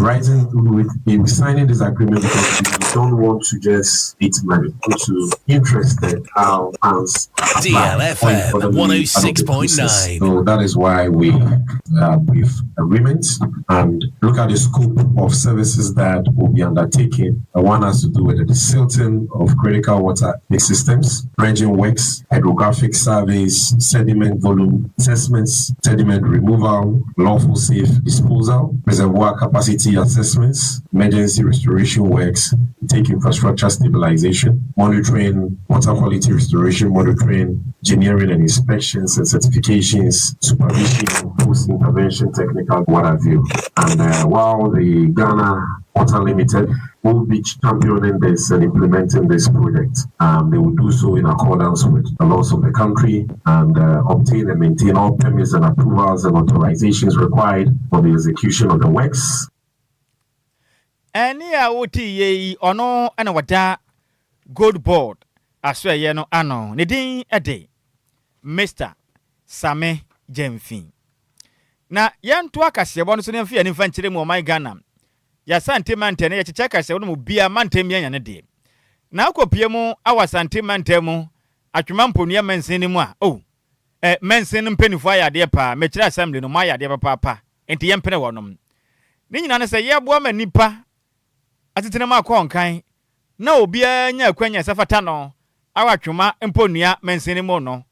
signing this agreement because we don't want to just eat money. We want to interested how funds are applied. DLFM 106.9. So that is why we with agreements and look at the scope of services that will be undertaken. The one has to do with the desilting of critical water systems, dredging works, hydrographic surveys, sediment volume assessments, sediment removal, lawful safe disposal, reservoir capacity assessments, emergency restoration works, take infrastructure stabilization, monitoring, water quality restoration, monitoring, engineering and inspections and certifications, supervision, post-intervention technical, what have you. And while the Ghana Water Limited will be championing this and implementing this project, they will do so in accordance with the laws of the country and obtain and maintain all permits and approvals and authorizations required for the execution of the works. Ɛnne a wote yie yi, ɔno na wɔda Gold Board asoɛeɛ no ano. Ne din de Mister Same Gyamfi. Na yɛntoa kaseɛbɔ no so na yɛmfa yɛn ani mfa nkyerɛ mu ɔman Ghana. Yɛasante mantam no, yɛkyekyɛ kaseɛbɔ no mu bia mantam bi anya ne deɛ. Na akɔpie mu awɔ Asante mantam mu Atwema Mponua mansin no mu a, oh, eh, mansin no mpanimfoɔ ayɛ adeɛ paa, mekyerɛ assembly no, moayɛ adeɛ papaapa, enti yɛmpene wɔnom. Ne nyinaa ne sɛ yɛboa ma nnipa asetena mu akɔ nkan na obiara nya akwanya a ɛsɛ fata no wɔ Atwoma Mponua mansini mu no.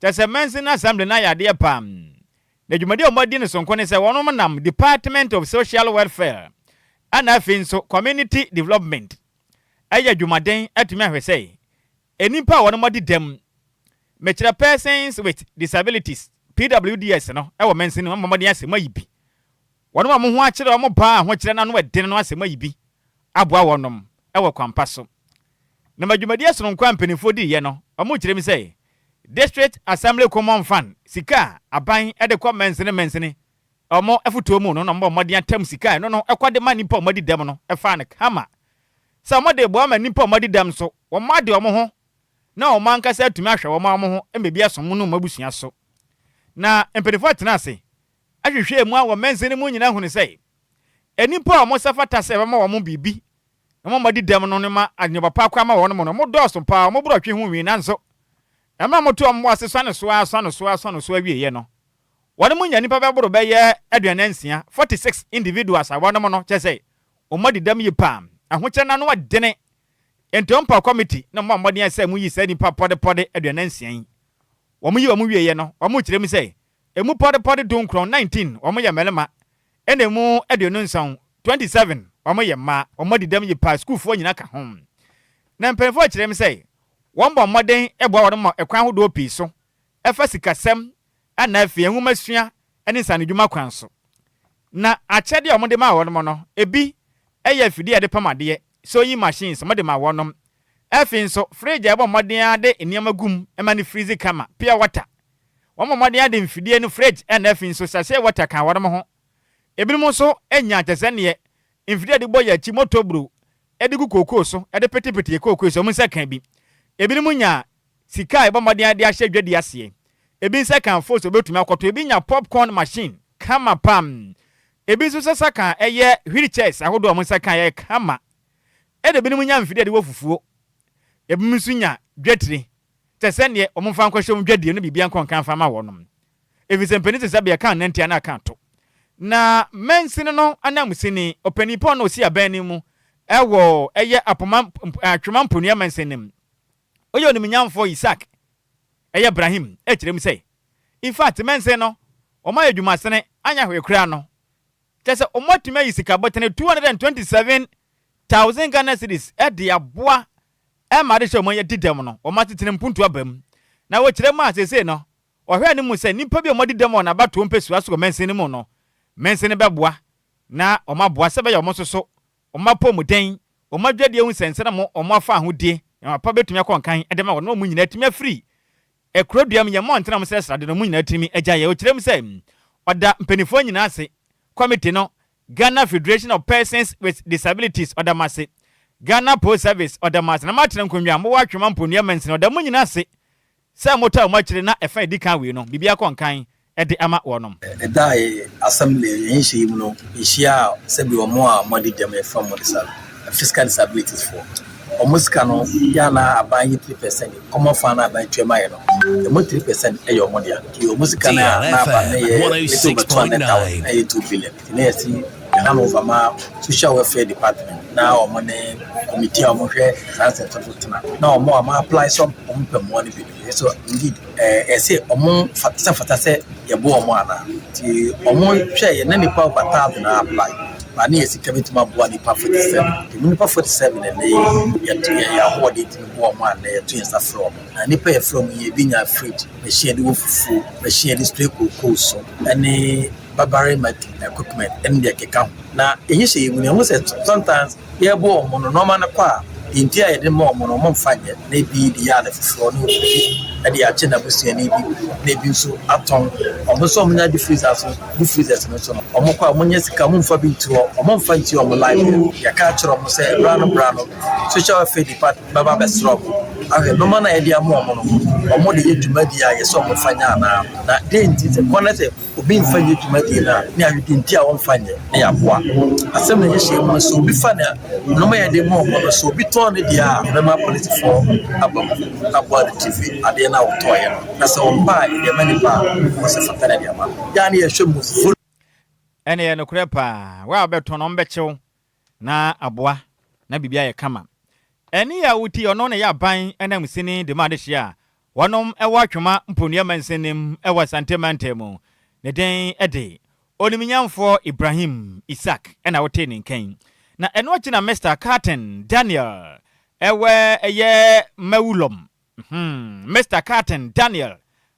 Kyerɛ sɛ mansin assembly no ayɛ adeɛ paa. Na dwumadi a wɔadi no sononko ne sɛ wɔnom nam Department of Social Welfare ɛna afei nso Community Development ɛyɛ adwumaden atumi ahwɛ sɛ nnipa a wɔnom adi dɛm, mekyerɛ Persons with Disabilities, PWDs, no wɔ mansin no mu ama mmɔden asɛ mu ayi bi. Wɔnom a wɔn ho akyere wɔn paa a ahokyerɛ no ano ɛden no asɛm ayi bi aboa wɔnom wɔ kwampa so. Na ma dwumadie sononko a mpaninfoɔ diiɛ no, wɔn kyerɛ mu sɛ District Assembly Common Fund sika a aban de kɔ mansini mansini wɔn afotuo mu no na wɔbɔ mmɔden atam sika a ɛno no kɔ de ma nnipa a wɔadi dɛm no faa no kama sɛ wɔde boa ma nnipa a wɔadi dɛm nso wɔn ade wɔn ho na wɔn ankasa atumi ahwɛ wɔn ara wɔn ho ma ebi aso wɔn ne wɔn abusua so. Na mpaninfoɔ tena ase hwehwɛɛ mu a wɔ mansin no mu nyinaa hunuu sɛ nnipa a wɔn nsa fata sɛ wɔbɛma wɔn biribi na wɔadi dɛm no no ma nneɛma pa akɔ ama wɔn no, wɔdɔɔso paa, wɔn borɔtwe ho nwi. Nanso, mmerɛ a wɔtoo wɔn bo ase sua no so ara, sua no so ara, sua no so ara wieeɛ no, wɔn mu nya nnipa bɛboro bɛyɛ 46, 46 individuals a wɔnom no, kyerɛ sɛ, wɔadi dɛm yie paa. Ahokyerɛ no ano dene. Enti wɔpaw kɔmiti na wɔbɔɔ mmɔden sɛ wɔyi saa nnipa pɔdepɔde 46 yi. Wɔyi wɔn wieeɛ no, wɔkyerɛ mu sɛ Emu pɔdepɔde dunkron, 19, wɔn yɛ mmarima, ɛna emu 27, 27, wɔn yɛ mmaa. Wɔn adi dɛm yie paa, sukuufoɔ nyinaa ka ho. Na mpaninfoɔ kyerɛ me sɛ wɔn bɔ mmɔden boa wɔn ma ɛkwan ahodoɔ pii so, ɛfa sikasɛm ɛna afei nwomasua ne nsaanodwuma kwan so. Na akyɛdeɛ a wɔde maa wɔn no, ebi yɛ afidie a yɛde pam adeɛ, sewing machines, wɔde maa wɔn. Afei nso, fridge a yɛbɔ mmɔden ara de nneɛma gu mu ma no freeze kama, pure water, Wɔbɔ mmɔden ade mfidie no fridge ɛna afei nso sachet water ka wɔnom ho. Ebinom nso nya kyɛsɛ neɛ mfidie a yɛde bɔ yɛn akyi motor bro de gu kookoo so de petepete yɛ kookoo yi so wɔn nsa ka bi. Ebinom nya sika a yɛbɔ mmɔden de ahyɛ dwadie aseɛ. Ebi nsa ka fos a wɔbɛtumi akɔtɔ. Ebi nya popcorn machine kama pam. Ebi nso nsa ka ɛyɛ wheel chairs ahodoɔ a wɔn nsa ka ɛyɛ kama. Ɛna ebinom nya mfidie a yɛde wɔ fufuo. Ebinom nso nya dwatire Te sɛ neɛ wɔmfa nkɔhyɛ wɔn dwadie no biribiara nkɔ nka mfa mma wɔnom, ɛfiri sɛ mpanin te sɛ bea ka nanti anaa ka to. Na mansini no ananmusini, ɔpanin pa a ɔsi abɛn no mu wɔ ɛyɛ Apoma Atwema Mponua mansini no mu, ɔyɛ onimnyamfoɔ Isaac ɛyɛ Brahim kyerɛ mu sɛ, In fact, mansini no wɔayɛ adwumasene anyɛ hwee koraa no, kyerɛ sɛ wɔatumi ayi sika bɔtene 227,000 Ghana cedis de aboa Ɛma ade hyɛ wɔn adi dɛm no, wɔn asetena mpuntu aba mu. Na wɔkyerɛ mu a, seesei no, wɔhwɛ anim sɛ nnipa bi a wɔadi dɛm wɔ wɔn abatoɔ mpasua so wɔ mansin no mu no, mansin no bɛboa na wɔaboa sɛ ɛbɛyɛ wɔn nso so wɔn apɔwmuden, wɔn adwadie ho nsɛnsɛm ne wɔn afahodie nneɛma pa bɛtumi akɔ nkan de ma wɔn na wɔn nyinaa atumi afiri Kuro dua mu, yɛn mmɔntene a wɔsrɛ srade no, wɔn nyinaa atumi agya yɛn. Ɔkyerɛ mu sɛ ɔda mpanimfoɔ nyinaa ase, kɔmiti no, Ghana Federation of Persons with Disabilities, ɔda mo ase, Ghana Post Service, ɔda mo ase, na moatena nkonnwa a mowɔ Atwema Mponua mansini, ɔda mo nyinaa ase sɛ motaa mo akyire na ɛfa a ɛdi kan wei no, biribi akɔ nkan de ama wɔnom. Ɛda a yɛ assembly yɛn nhyiam mu no, yɛhyiaa sɛbi wɔn a wɔadi dɛm yɛfrɛ wɔn disa physical disabilities foɔ. Wɔn sika no yɛ a na aban yi 3% common fund a aban tua ma yɛ no, ɛmu 3% yɛ wɔn dea. Nti wɔn sika no a na aban no yɛ little over 200,000 na ɛyɛ 2 billion. Nti na yɛsi yɛ hand over ma social welfare department na wɔn ne committee a wɔhwɛ saa nsɛnsɛm so tena na wɔn a wɔn apply sɛ wɔn pɛ mmoa no bi no yɛ so indeed ɛsɛ wɔn sɛ fata sɛ yɛboa wɔn anaa. Nti wɔn hwɛ yɛ na nipa over 1,000 na apply. Ba ne yɛ sika bɛtumi aboa nnipa 47. Ɛmu nnipa 47 na ɛnnɛ yi yɛto yɛn yɛn ahoɔden tumi boa wɔn a nnɛ yɛto yɛn nsa frɛ wɔn. Na nnipa a yɛfrɛ wɔn yi ebi nya fridge, machine yɛde wɔ fufuo, machine yɛde spray kookoo so ɛne barbering equipment ɛne deɛ ɛkeka ho. Na yɛhyehyɛ yɛn mu no yɛhu sɛ sometimes yɛreboa wɔn no nneɛma no kɔ a deɛ nti a yɛde ma wɔn no wɔmfa nyɛ na ebi de yɛ ade foforɔ na obi de akyɛ n'abusuani bi na ebi nso atɔn. Wɔn nso a wɔnya de freezer so de freezers no nso no wɔn kɔ a wɔnyɛ sika wɔn mfa bi nti hɔ wɔn mfa nti wɔn life. Yɛka akyerɛ wɔn sɛ bra no bra no social welfare department bɛba abɛsrɛ wɔn ahwɛ nneɛma no a yɛde ama wɔn no wɔn de yɛ dwumadi a yɛsɛ wɔn fa nyɛ anaa na deɛ nti sɛ kwan sɛ obi mfa nyɛ dwumadie no a ne ahwɛ deɛ nti a wɔmfa nyɛ na yɛaboa asɛm na yɛhyɛ mu no sɛ obi fa ne nneɛma yɛde ma wɔn no sɛ obi tɔn ne deɛ a yɛbɛma polisifoɔ aba mu aboa de tv adeɛ no a wɔtɔɔyɛ no na sɛ wɔmpa a yɛde ama nipa a wɔsɛ fata no de ama yɛa ne yɛhwɛ mu. Ɛne yɛ nokorɛ paa, wo a wobɛtɔn no ɔmbɛkyew na aboa na biribi ayɛ kama. Ɛne yɛ a wotie ɔno na ɛyɛ aban ananmusini de ma adehyeɛ a wɔnom wɔ Atwoma Mponua mansinim wɔ Asante mantam mu. Ne din de Onimnyamfoɔ Ibrahim Isaac na wotee ne nka yi. Na ɛno akyi na Mister Carton Daniel ɛwɔ ɛyɛ Mawulom hmm Mister Carton Daniel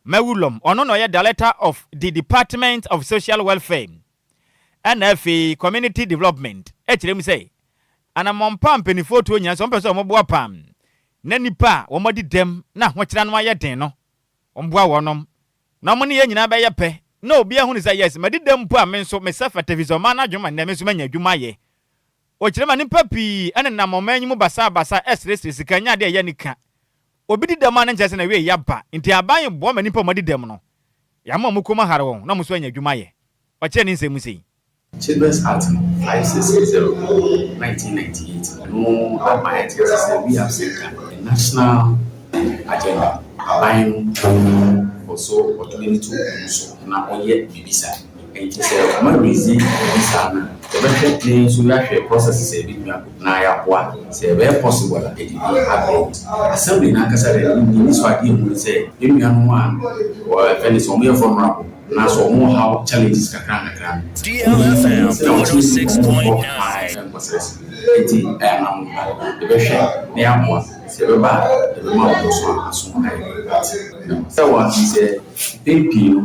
Mawulom ɔno na ɔyɛ Director of the Department of Social Welfare ɛna afei Community Development ɛkyerɛ mu sɛ anammɔn pa a mpanimfoɔ tuo nyinaa sɛ wɔmpɛ sɛ wɔboa paa na nnipa a wɔadi dɛm na ahokyerɛ ano ayɛ den no wɔboa wɔnom na wɔn ne yɛn nyinaa bɛyɛ pɛ na obi ahunu sɛ yes madi dɛm mpo a me nso mesɛ fata fi sɛ ɔman no adwene ma nnɛ me nso manya adwuma ayɛ. Ɔkyerɛ ma nnipa pii nenam ɔman yi mu basabasa ɛsresre sika nyɛ adeɛ a ɛyɛ anika. Obi di dɛm a ne nkyerɛ sɛ n'awieeɛ aba nti aban boa ma nnipa a wɔadi dɛm no yɛama wɔn kɔn mu ahare wɔn na wɔn nso anya adwuma ayɛ. Ɔkyerɛ ne nsɛm mu sei. Children's Act no, 5660, 1998 no ama yɛate ase sɛ we have set a national agenda. Aban no kɔ so ɔde n'ani to wɔn so na ɔyɛ biribi saa. Enti sɛ wɔn raise biribi saa no a, yɛbɛhwɛ na yɛn nso yɛahwɛ processes a yɛbɛtumi akɔ na yɛaboa sɛ ɛbɛyɛ possible a yɛde bi abrɛ wɔn. Assembly no ankasa deɛ, ne anisoadeɛ mu ne sɛ yɛn nuanom a wɔfrɛ no sɛ wɔyɛ vulnerable anaasɛ wɔn haw challenges kakra nkakra no, DLFM sɛdeɛ wɔtumi de wɔn nkɔ 106.9. nkɔsrɛsrɛ. Enti ɛyɛ anammɔn pa. Yɛbɛhwɛ na yɛaboa. Sɛ ɛbɛba a, yɛbɛma wɔn nso aso ayɛ den. Ate? Sɛ wɔn sɛ mpɛn pii no,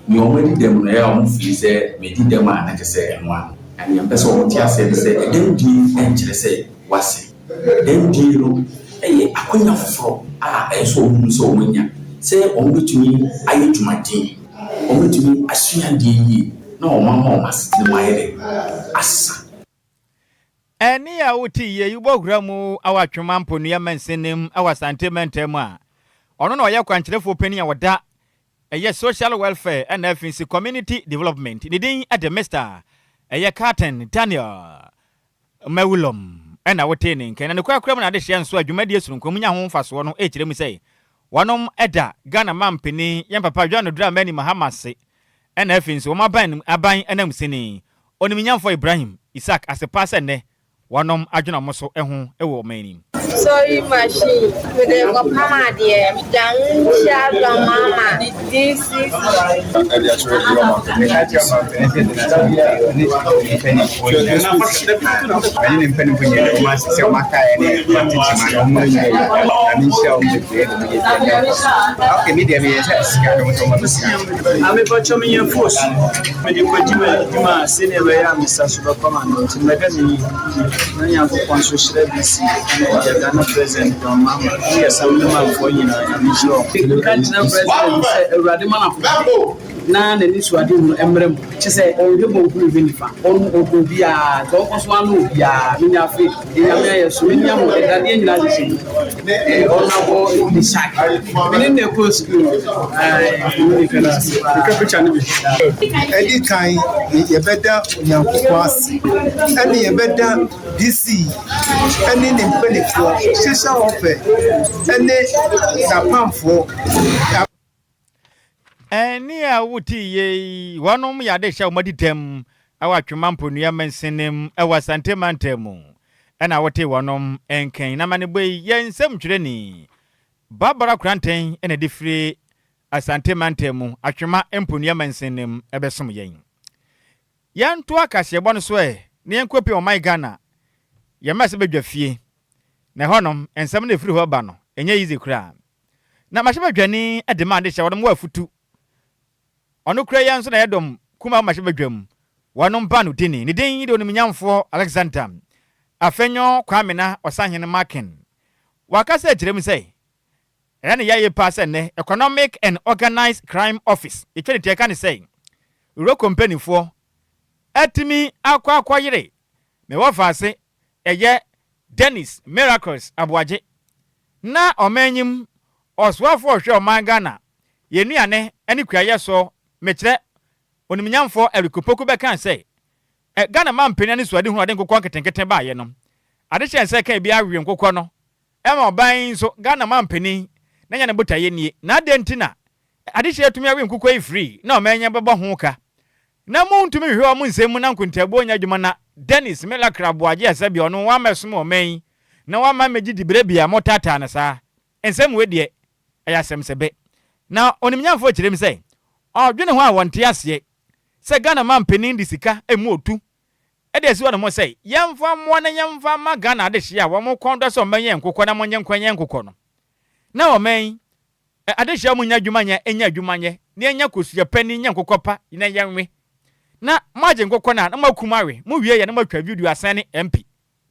nea wɔadi dɛm no, ɛyɛ a wɔn feel sɛ madi dɛm a na kyerɛ sɛ ɛno ano. Na nea mepɛ sɛ wɔte aseɛ ne sɛ ɛdɛmdie nkyerɛ sɛ woasɛe. Dɛmdie no yɛ akwanya foforɔ a ɛyɛ sɛ wɔhunu sɛ wɔanya sɛ wɔbɛtumi ayɛ dwumaden, wɔbɛtumi asua adeɛ yie na wɔama wɔn asetena mu ayɛ dɛn? Asesa. Ɛnne a wote yie yi bɔ hura mu wɔ Atwema Mponua mansinim wɔ Asante mantam mu a ɔno na ɔyɛ kwankyerɛfoɔ panin a ɔda ɛyɛ Social Welfare ɛna afei nso Community Development. Ne din de Mister ɛyɛ Carton Daniel Mawulom ɛna wotee ne nka. Na ne korakora mu na adehyeɛ nso a dwumadie sononko mu nya ho mfasoɔ no ɛrekyerɛ mu sɛ wɔnom ɛda Ghana mampanin yɛn papa John Dramani Mahama ase ɛna afei nso wɔn aban aban ananmusini Onimnyamfoɔ Ibrahim Isaac ase paa sɛ nnɛ wɔnom adwene wɔn so ho wɔ ɔman yi mu. Sewing machine, mede rekɔpam adeɛ. Nyame nhyira John Mahama DCC. Ɛde akyerɛ deɛ ɔmampanin sɛ de n'asɛm ne ne mpanimfoɔ nyinaa ɛne ne mpanimfoɔ nyinaa wɔn ase sɛ wɔn akaeɛ ne wɔn atete ma na wɔn nyɛ yɛ Nyame nhyira wɔn bebree na wɔn yɛ bi ɛnyɛ nkɔ so. Okay, me deɛ meyɛ sɛ sika na wɔn sɛ wɔn sika. Amepɔtɔ meyɛ fos mede kɔdi m'adwuma a sɛdeɛ ɛbɛyɛ a me sa so bɛkɔ m'ano nti mɛda me yie na Nyankopɔn nso hyira BC ne yɛ Ghana President John Mahama ne yɛ Assemblymanfoɔ nyinaa Nyame nhyira wɔn. Meka kyerɛ President sɛ Awurade ma no ahoɔden na n'anisoadehunu mmra mu kyɛ sɛ ɔnhwɛ bonkum nhwɛ nifa ɔno ɔdɔ obiara nti ɔnkɔ so ano obiara menya afe deɛ Nyame ayɛ so menni ahoɔden dadeɛ nyinaa hyehyɛ mu Honourable Ishak mene ne kɔɔ sukuu Ɛdi kan yɛbɛda Onyankopɔn ase ɛne yɛbɛda DC ɛne ne mpanimfoɔ hyehyɛ wɔfɛ ɛne n'apamfoɔ. Ɛnne a wote yei, wɔnom yɛ adehyɛ a wɔadi dɛm wɔ Atwema Mponua mansinim wɔ Asante mantam mu ɛna wote wɔnom nka yi. Na amanebɔ yi yɛ nsɛmtwerɛni Barbara Koranteng na ɛde firi Asante mantam mu Atwema Mponua mansinim bɛsom yɛn. Yɛntoa kaseɛbɔ no so ɛ. na yɛnkɔpie ɔman Ghana, yɛn mmarahyɛbadwa fie, na ɛhɔnom nsɛm no a ɛfiri hɔ ba no, ɛnyɛ easy koraa. Na mmarahyɛbadwani de ma adehyɛ wɔnom wɔ afutu. Ɔno kura yi ara nso na ɛyɛ dɔm kumaa mmarahyɛbadwa mu wɔnom ba no dini. Ne din de Onimnyamfoɔ Alexander Afenyo Kwamena Ɔsahene Markin. Wakasa akyerɛ mu sɛ, Ɛyɛ ne yaye paa sɛ nnɛ Economic and Organised Crime Office, yɛtwa ne tia ka ne sɛ, Euroko mpaninfoɔ atumi akɔ akɔyere me wɔfaase ɛyɛ Dennis Miracles Aboagye na ɔmanyim ɔsoafoɔ ɔhwɛ ɔman Ghana yɛn nnuane ne kuayɛ soɔ mekyerɛ Onimnyamfoɔ Eric Opoku bɛkaa sɛ ɛ Ghana manpanin anisoadehunu a ɔde nkokɔ nketenkete baeɛ no adehyɛ nsɛ ka ebi awe nkokɔ no Ɛma ɔban yi nso, Ghana manpanin na nya ne botaeɛ nie, na adɛn nti na adehyeɛ atumi awe nkokɔ yi firi na ɔman yi bɛbɔ ho ka? Na montumi nhwehwɛ wɔn nsɛm mu na nkontaabuo nyɛ adwuma na Dennis Melakra Aboagye a sɛdeɛ ɔno wammɛsom ɔman yi na wamma ammɛgye diberɛ bi a motaataa no saa? Nsɛm wei deɛ ɛyɛ asɛm sɛ bɛ. Na onimnyamfoɔ kyerɛ mu sɛ ɔdwene ho a wɔnte aseɛ sɛ Ghana manpanin de sika mmu otu de asi hɔnom sɛ yɛmfa mmoa na yɛmfa mma Ghana adehyeɛ a wɔn kɔn dɔ sɛ wɔbɛyɛn nkokɔ na wɔnyɛ nkwa nyɛn nkokɔ no. Na ɔman yi adehyeɛ a wɔnnya adwuma nyɛ nya adwuma nyɛ na yɛnya kosua pa ni nyɛ nkokɔ pa na yɛnwe. Na moagye nkokɔ no a na moakum awe, mowie yɛ na moatwa video asɛn ne MP,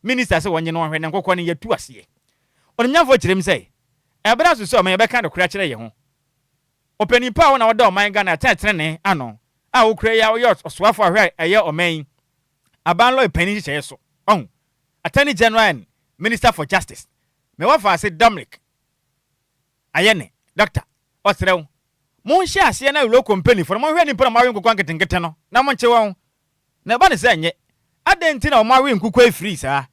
Minister sɛ wɔnye no nhwɛ na nkokɔ no yɛatu aseɛ. Onimnyamfoɔ kyerɛ mu sɛ, ɛberɛ aso sɛ ɔman yɛbɛka nokorɛ akyerɛ yɛn ho. Ɔpanin pa a wo na woda ɔman Ghana atɛntenenee ano a wokura yi a woyɛ ɔsoafo a hwɛ a ɛyɛ ɔman yi aban lɔya panin nhyehyɛeɛ so, wahu, Attorney General and Minister for Justice, me wɔfaase Dominic Ayene, Doctor, ɔsrɛ wo, monhyɛ aseɛ na Loko mpaninfoɔ no monhwɛ nnipa na wɔawe nkokɔ nketenkete no na monkye wɔn. Na ɛba no sɛ ɛnyɛ, adɛn nti na wɔawe nkokɔ yi firii saa?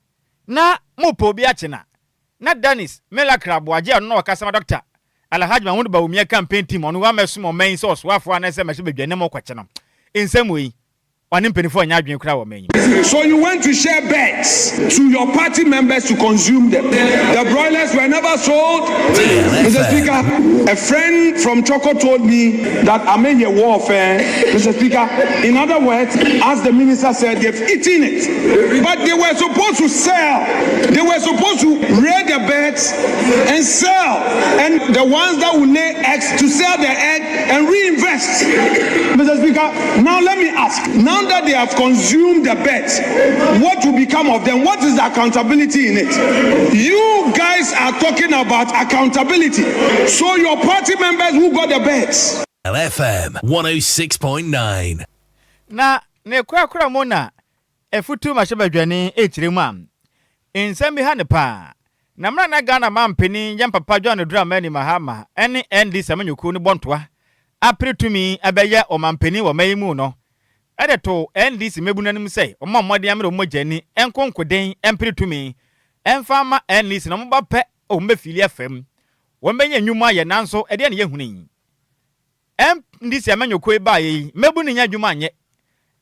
Na mopɛ obi akye no a, Na Dennis Melakra Aboagye a ɔno na ɔkasa ma Dɔkta Alhaji Mahmood Bawumia campaign team ɔno wammɛsom ɔman yi sɛ ɔsoafoɔ anaasɛ mmarahyɛbadwani na mɔkɔkye no. Nsɛm wei, ɔne mpaninfoɔ nnyɛ adwene koraa wɔ ɔman yi mu. So you went to share birds to your party members to consume them. The broilers were never sold. Mr. Speaker, a friend from Chorkor told me that Ameye warfare, Mr. Speaker, in other words, as the minister said, they've eaten it. But they were supposed to sell. They were supposed to rear the birds and sell. And the ones that will lay eggs to sell the egg and reinvest. Mr. Speaker, now let me ask. Now that they have consumed the birds, what will become of them? What is the accountability in it? You guys are talking about accountability. So your party members who got the birds. FM 106.9. Na ne korakora mu na afutu mmarahyɛbadwani rekyerɛ mu a, nsɛm bi ha no paa. Na mmerɛ a na Ghana manpanin yɛn papa John Dramani Mahama ne NDC amanyɔkuo no bɔ ntoa apere tumi abɛyɛ ɔmanpanin wɔ ɔman yi mu no, de too NDC mmabunu anim sɛ wɔmmɔ mmɔden amene wɔn mogya ani nko nkoden mpere tumi mfa mma NDC na wɔba pɛ wɔbɛfili afa mu. Wɔbɛnya nnwuma ayɛ nanso ɛdeɛn na yɛhunu yi? NDC amanyɔkuo yi baeɛ yi, mmabunu nnya adwuma nyɛ.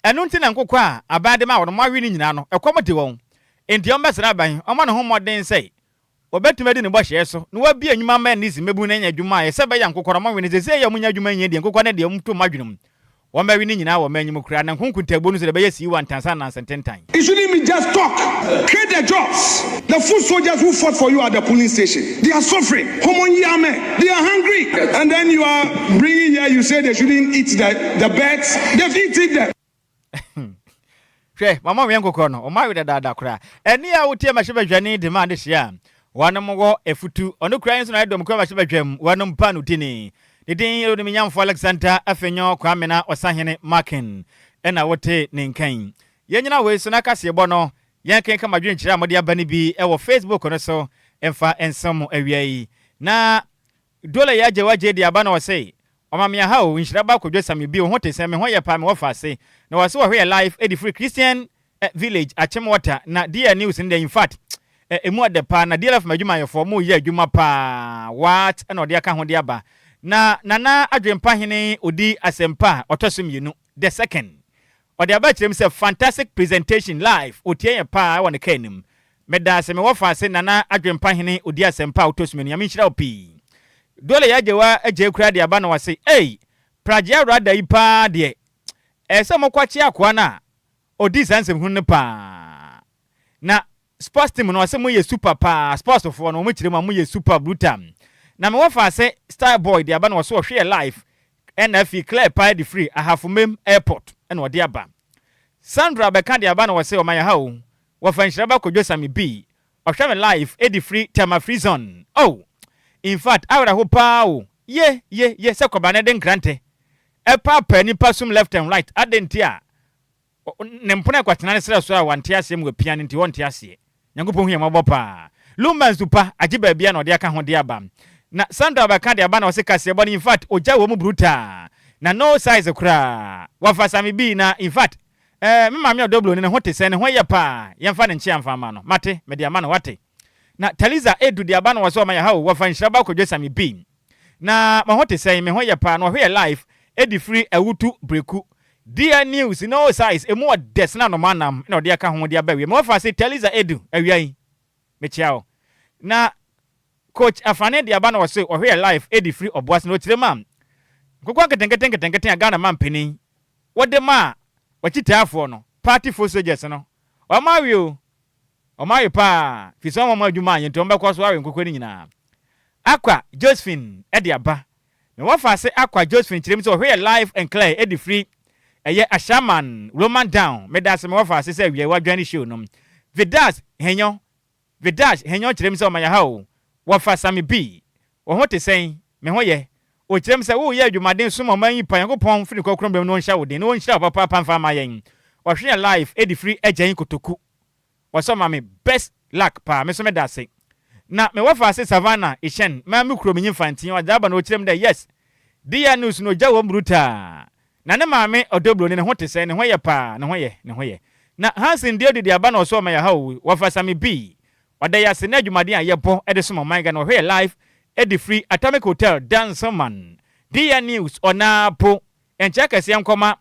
Ɛno nti na nkokɔ a aban de ma wɔn awe no nyinaa no, ɛkɔm de wɔn. Enti wɔbɛsrɛ aban ɔmmɔ ne ho mmɔden sɛ wɔbɛtumi adi ne bɔhyɛ so na wɔabue nnwuma ama NDC mmabunu no anya adwuma ayɛ sɛ ɛbɛyɛ a nkokɔ no wɔnwe no. Seesei a wɔnnya adwuma nyɛ deɛ, nkokɔ no deɛ wɔto wɔn adwene mu. Wɔbɛwe ne nyinaa wɔ ɔman yi mu koraa, na nkonkontabuo no nso deɛ ɛbɛyɛ siiwa ntansa ananse ntentan. It shouldn't be just talk. Create the jobs. The foot soldiers who fought for you at the polling station, they are suffering. Homoyame, they are hungry. And then you are bringing here, you say they shouldn't eat the, the birds. They've eaten them. Hwɛ, mama wɔn nkokɔ no, wɔn awe dadaada koraa. Ɛnne a wotie mmarahyɛbadwani de ma adehyeɛ a wɔnom wɔ afutu. Ɔno kura yi nso na ayɛ dɔm kuo mmarahyɛbadwam wɔnom pa no tini. Ne din yɛ Onimnyamfo Alexander Afenyo Kwamena Ɔsahene Markin ɛna wote ne nka yi. Yɛnyina wei so na kaseɛbɔ no yɛnkenka mo adwenkyerɛ a mode aba no bi wɔ Facebook no so mfa nsom mo awia yi. Na Dole yɛ agye wagye de aba na ɔse ɔma me aha o nhyira ba Kwadwo Sammy bi wo ho te sɛn me ho yɛ paa me wɔ faase na wɔse wɔhwɛ yɛ live de firi Christian village Akyem Water na DL news no deɛ infact emu ɔdɛ paa na DLF adwumayɛfoɔ mo yɛ adwuma paa what ɛna ɔde aka ho de aba na Nana Adwempa hene odi asɛmpa a ɔtɔ so mmienu the second ɔde aba kyerɛ mu sɛ fantastic presentation live otie yɛn paa wɔ ne kaa anim Medaase me wɔfaase Nana Adwempa hene odi asɛmpa a wotɔ sumi no Nyame nhyira wo pii Dole yɛ agyewa agyei koraa de aba na wase ei Pragye awurada yi paa deɛ ɛsɛ mokɔ kye akoa no a. Ɔdii saa nsɛmhunu no paa. Na sports team no ɔse moyɛ super paa, sports foɔ no wɔn kyerɛ mu a moyɛ super brutal. Na me wɔfa ase style boy de aba na ɔse ɔhwe yɛ live ɛna afei clear paa de firi Ahafo Mem airport ɛna ɔde aba. Sandra bɛka de aba na ɔse ɔma yɛ ha o, wɔfa nhyira ba Kwadwo Sami B ɔhwɛ me live de firi Tema free zone oh infact awerɛho paa o ye ye ye sɛ kɔba no de nkrantɛ ɛpaapaa nipa sum left and right adɛn nti a ne mpona ɛkɔtena ne serɛ so a wante aseɛ ma wapia no nti ɔnte aseɛ Nyankopɔn hu yɛn mmɔbɔ paa Lumba nsu pa agye baabia na ɔde aka ho de aba na Sandra bɛka de aba na ɔse kaseɛbɔ no infact ogya wɔ mu brutaa na no size koraa wafa Sami bii na infact Eh, me maame ɔdɔ broni, ne ho te sɛn? Ne ho yɛ paa. Yɛmfa ne nkyea mfa mma no. Mate, mede ama no, wate? Na Taliza edu de aba no wɔ sɛ ɔma yɛ ha o, wɔfa nhyira ba kɔdwe same bi. Na mo ho te sɛn? Me ho yɛ paa. Na ɔhwɛ yɛ live edi firi Awutu Breku. Dear news, no size, emu ɔdɛ sene anomaa nam na ɔde aka ho de aba awie. Me wɔfa ase Taliza Edu, awia yi, mekyea wo. Na Coach Afane de aba no wɔ se ɔhwɛ yɛ live edi firi Ɔboase na ɔkyerɛ mu a, nkokɔ nketenkete nketenkete a Ghana mampanin Wode maa w'akyitaafoɔ no, party foot soldiers no, wɔn awe o, wɔn awe paa, firi sɛ wɔn adwuma anyɛ nti wɔn bɛkɔ so awe nkokɔ no nyinaa. Akwa Josephine de aba. Me wɔfaase Akwa Josephine kyerɛ mu sɛ ɔhwɛ yɛ live and clear de firi ɛyɛ Ashaiman Roman Down. Medaase me wɔfaase sɛ awia yi woajoine show no. Vidas Henyo Vedash hɛnyɔn kyerɛ me sɛ ɔma yɛha o, wɔfa Sami bi, Wo ho te sɛn? Me ho yɛ. Ɔkyerɛ me sɛ woreyɛ adwumaden som ɔman yi pa Nyankopɔn mfiri ne kronkron berɛ mu na ɔnhyira wo den na ɔnhyira wo papaapa mfa mma yɛn. Ɔhwe yɛn live ɛdi firi agya yi kotoku. Ɔsɛ ɔma me best luck paa me nso meda ase. Na me wɔfa ase Savannah Ehyɛn maa me kuro menyi mfanteɛ ɔdze aba na ɔkyerɛ me dɛ yes DR news no ogya wɔ mu brutaa. Na ne maame ɔdɔ broni ne ho te sɛn ne ho yɛ paa ne ho yɛ ne ho yɛ na Hansen deɛ odidi aba na ɔsɔ ɔma yɛ ha o wɔfa Sammy B ɔda yɛ ase ne adwumaden a yɛ bɔ de som ɔman Ghana ɔhwɛ yɛ live de firi Atomic Hotel Dansoman DR News ɔnaa po nkyɛ kɛseɛ nkɔma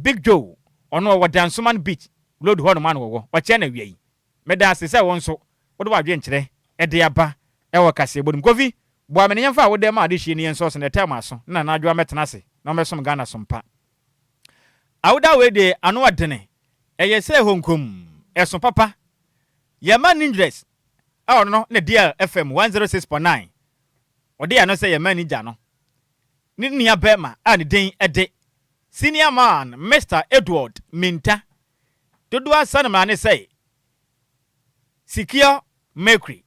Big Joe ɔno ɔwɔ Dansoman Beach road hɔ nom ana ɔwɔ ɔkyɛ na awia yi meda ase sɛ wo nso wode w'adwenkyerɛ de aba wɔ kaseɛbɔ no mu Kofi Boa me na yɛmfa awodɛ ma adehyeɛ ni yɛnsɔ so na ɛtaa mu aso na Nana Adwoa mmɛtena ase na ɔmmɛsom Ghana som pa. Awoda wei deɛ ano ɔdene, ɛyɛ sɛ honkom, ɛso papa. Yɛma Ninjress a ɔno no na DL FM 106.9 ɔde ano sɛ yɛma Nigya no ne nua bɛɛma a ne din de Senior Man Mister Edward Minta dodoɔ asa no mmara ne sɛ Secure Mercury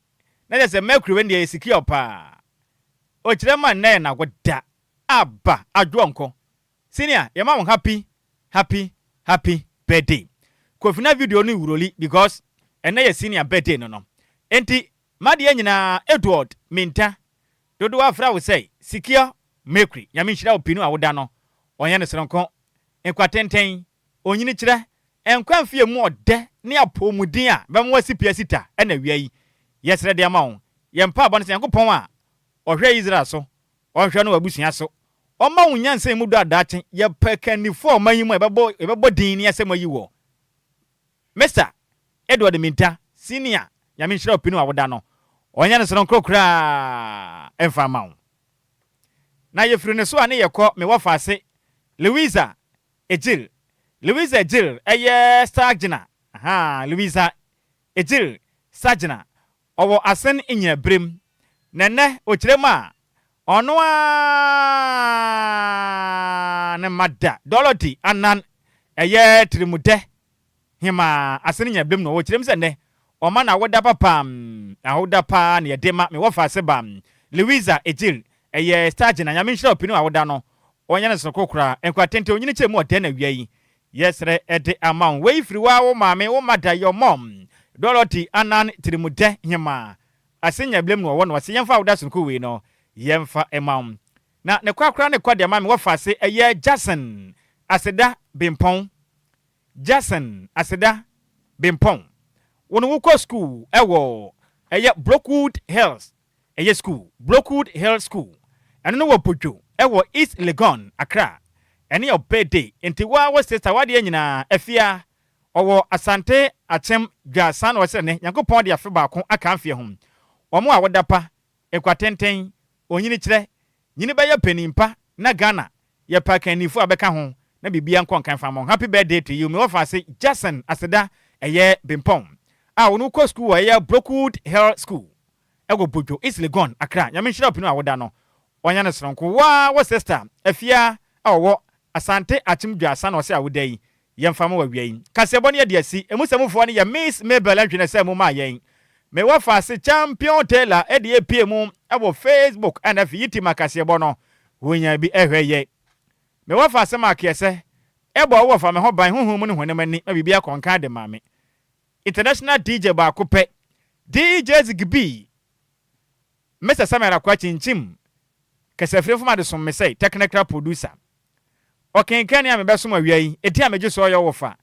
Na kyerɛ sɛ Mercury wei deɛ ɛyɛ secure paa. Ɔkyerɛ ma nnɛ yɛ nago da aba adwoɔ nko. Senior yɛma wo happy happy happy birthday. Kofi na video no wuroli because ɛnnɛ yɛ senior birthday no no. Enti madeɛ nyinaa Edward Minta dodoɔ afra wo sɛ secure Mercury Nyame nhyira wo pii no a woda no ɔnyɛ no soronko nkwa tenten Onyini kyerɛ nkwa mfe a emu ɔdɛ ne apɔwmuden a ɛbɛma woasi pi asi ta na awia yi yɛsrɛ de ama wo. Yɛn mpaebɔ ne sɛ Nyankopɔn a ɔhwɛ Israel so, ɔnhwɛ no w'abusua so, ɔmma wo nyansa a emu dɔ a daakye yɛpɛ kannifo a ɔman yi mu a yɛbɛbɔ yɛbɛbɔ din ne asɛm ayi wɔ. Mister Edward Minta, Senior, Nyame nhyira wo pii ne w'awoda no, ɔnyɛ no soronko koraa mfa mma wo. Na yɛfiri ne so a ne yɛkɔ me wɔfaase Louisa Ejir, Louisa Ejir yɛ Sargina, ahaa, Louisa Ejir Sargina, ɔwɔ Asen Nnyinaberem, na nnɛ ɔkyerɛ mu a, ɔno ara ne mma da Dorothy Annan ɛyɛ Tirimudɛ Hemaa Asen Nnyinaberem na ɔwɔ kyerɛ mu sɛ nnɛ ɔma no awoda papa, awoda paa na yɛde ma me wɔfaase ba Louisa Ejir Ɛyɛ Star-Gyina, Nyame nhyira wo pii ne w'awoda no ɔnyɛ no sonoko koraa, nkwa tenten onyini kyɛ mu ɔdɛ na awia yi yɛsrɛ de ama wo. Wei firi woa wo maame wo mother your mom Dorothy Annan Tirimudɛ Hemaa Asenya Blem na ɔwɔ no ɔse yɛmfa awoda sonoko wei no yɛmfa ma wo. Na ne korakora ne kɔ de ama me wɔfa ase ɛyɛ Jackson Aseda Bempɔn Jackson Aseda Bempɔn wo no wokɔ school ɛwɔ ɛyɛ Brookwood Hills Ɛyɛ sukuu, Brookwood Hill School. Ɛno no wɔ Bodwo ɛwɔ East Legon, Accra. Ɛne yɛ birthday nti wo ara wo sister w'adeɛ nyinaa Afia ɔwɔ Asante Akyem Dwasan na ɔsrɛ ne Nyankopɔn de afe baako aka mfeɛ ho. Wɔn a woda pa, nkwa tenten, onyini kyerɛ, nyini bɛyɛ panin pa na Ghana yɛpɛ akannifo a bɛka ho. na biribiara nkɔ nkan fa mɔ. Happy birthday to you. Me wɔfa ase Jason Aseda ɛyɛ Bimpɔn a wɔn kɔ school wɔ ɛyɛ Brookwood Hill School ɛwɔ Bodwo, East Legon, Accra. Nyame nhyira wo pinu a woda no ɔnyɛ no soronko. Woaa wo sister Afia a ɔwɔ Asante Akyem Dwasa na ɔsɛ awoda yi yɛmfa ma wo awia yi. Kaseɛbɔ no yɛde asi. Emu sɛmufoɔ no yɛ Miss Mabel Antwi na ɛsɛɛ mu maa yɛn. Me wɔfa ase Champion Taylor de apue mu wɔ Facebook ɛna afei Yitima kaseɛbɔ no wonya bi hwɛ yɛ. Me wɔfa ase Mark Yɛsɛ ɛbɔ wo wɔfa me ho ban honhom mu ne honam ani ma biribi akɔ nkan de ma me. International DJ baako pɛ, DJ Zigby, Mister Samuel Akoa Kyinkyim, Kasafiri mfom adesom me sɛ Technical Producer. Ɔkenkan a mebɛsom awia yi, edin a megye so ɔyɛ wɔfa,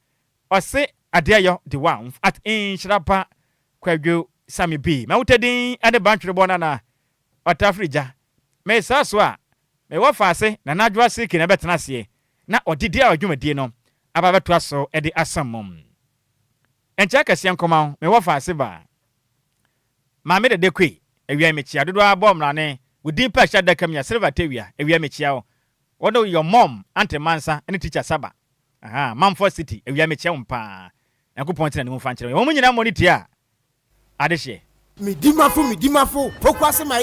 ɔse Adeɛyɔ de wa at Nhyira Pa Kwadwo Sammy B. Mawuta din ne Bantwerebɔ Nana Ɔtafiri Gya. Mesaa so a, me wɔfa ase Nana Adwoa Silky na ɛbɛtena aseɛ na ɔde DR dwumadie no aba abɛtoa so de asam mu. Nkyɛ akɛseɛ nkɔma wo, me wɔfa ase ba. Maame Dede Kwe, awia yi mekyia. Dodoɔ ara bɔ mmrane, wo din pɛ hyɛ adaka mu nya Silver Tawia, awia mekyia wo. Wo ne your mom, Aunty Mansa, ne Teacher Saba. Ahaa, Manford City, awia mekyia wo paa. Nyankopɔn ntena ne mu mfa nkyerɛ wo. Wɔn nyinaa mmɔ ne ti a, adehyeɛ. Medimafo, Medimafo, Pokuase ma.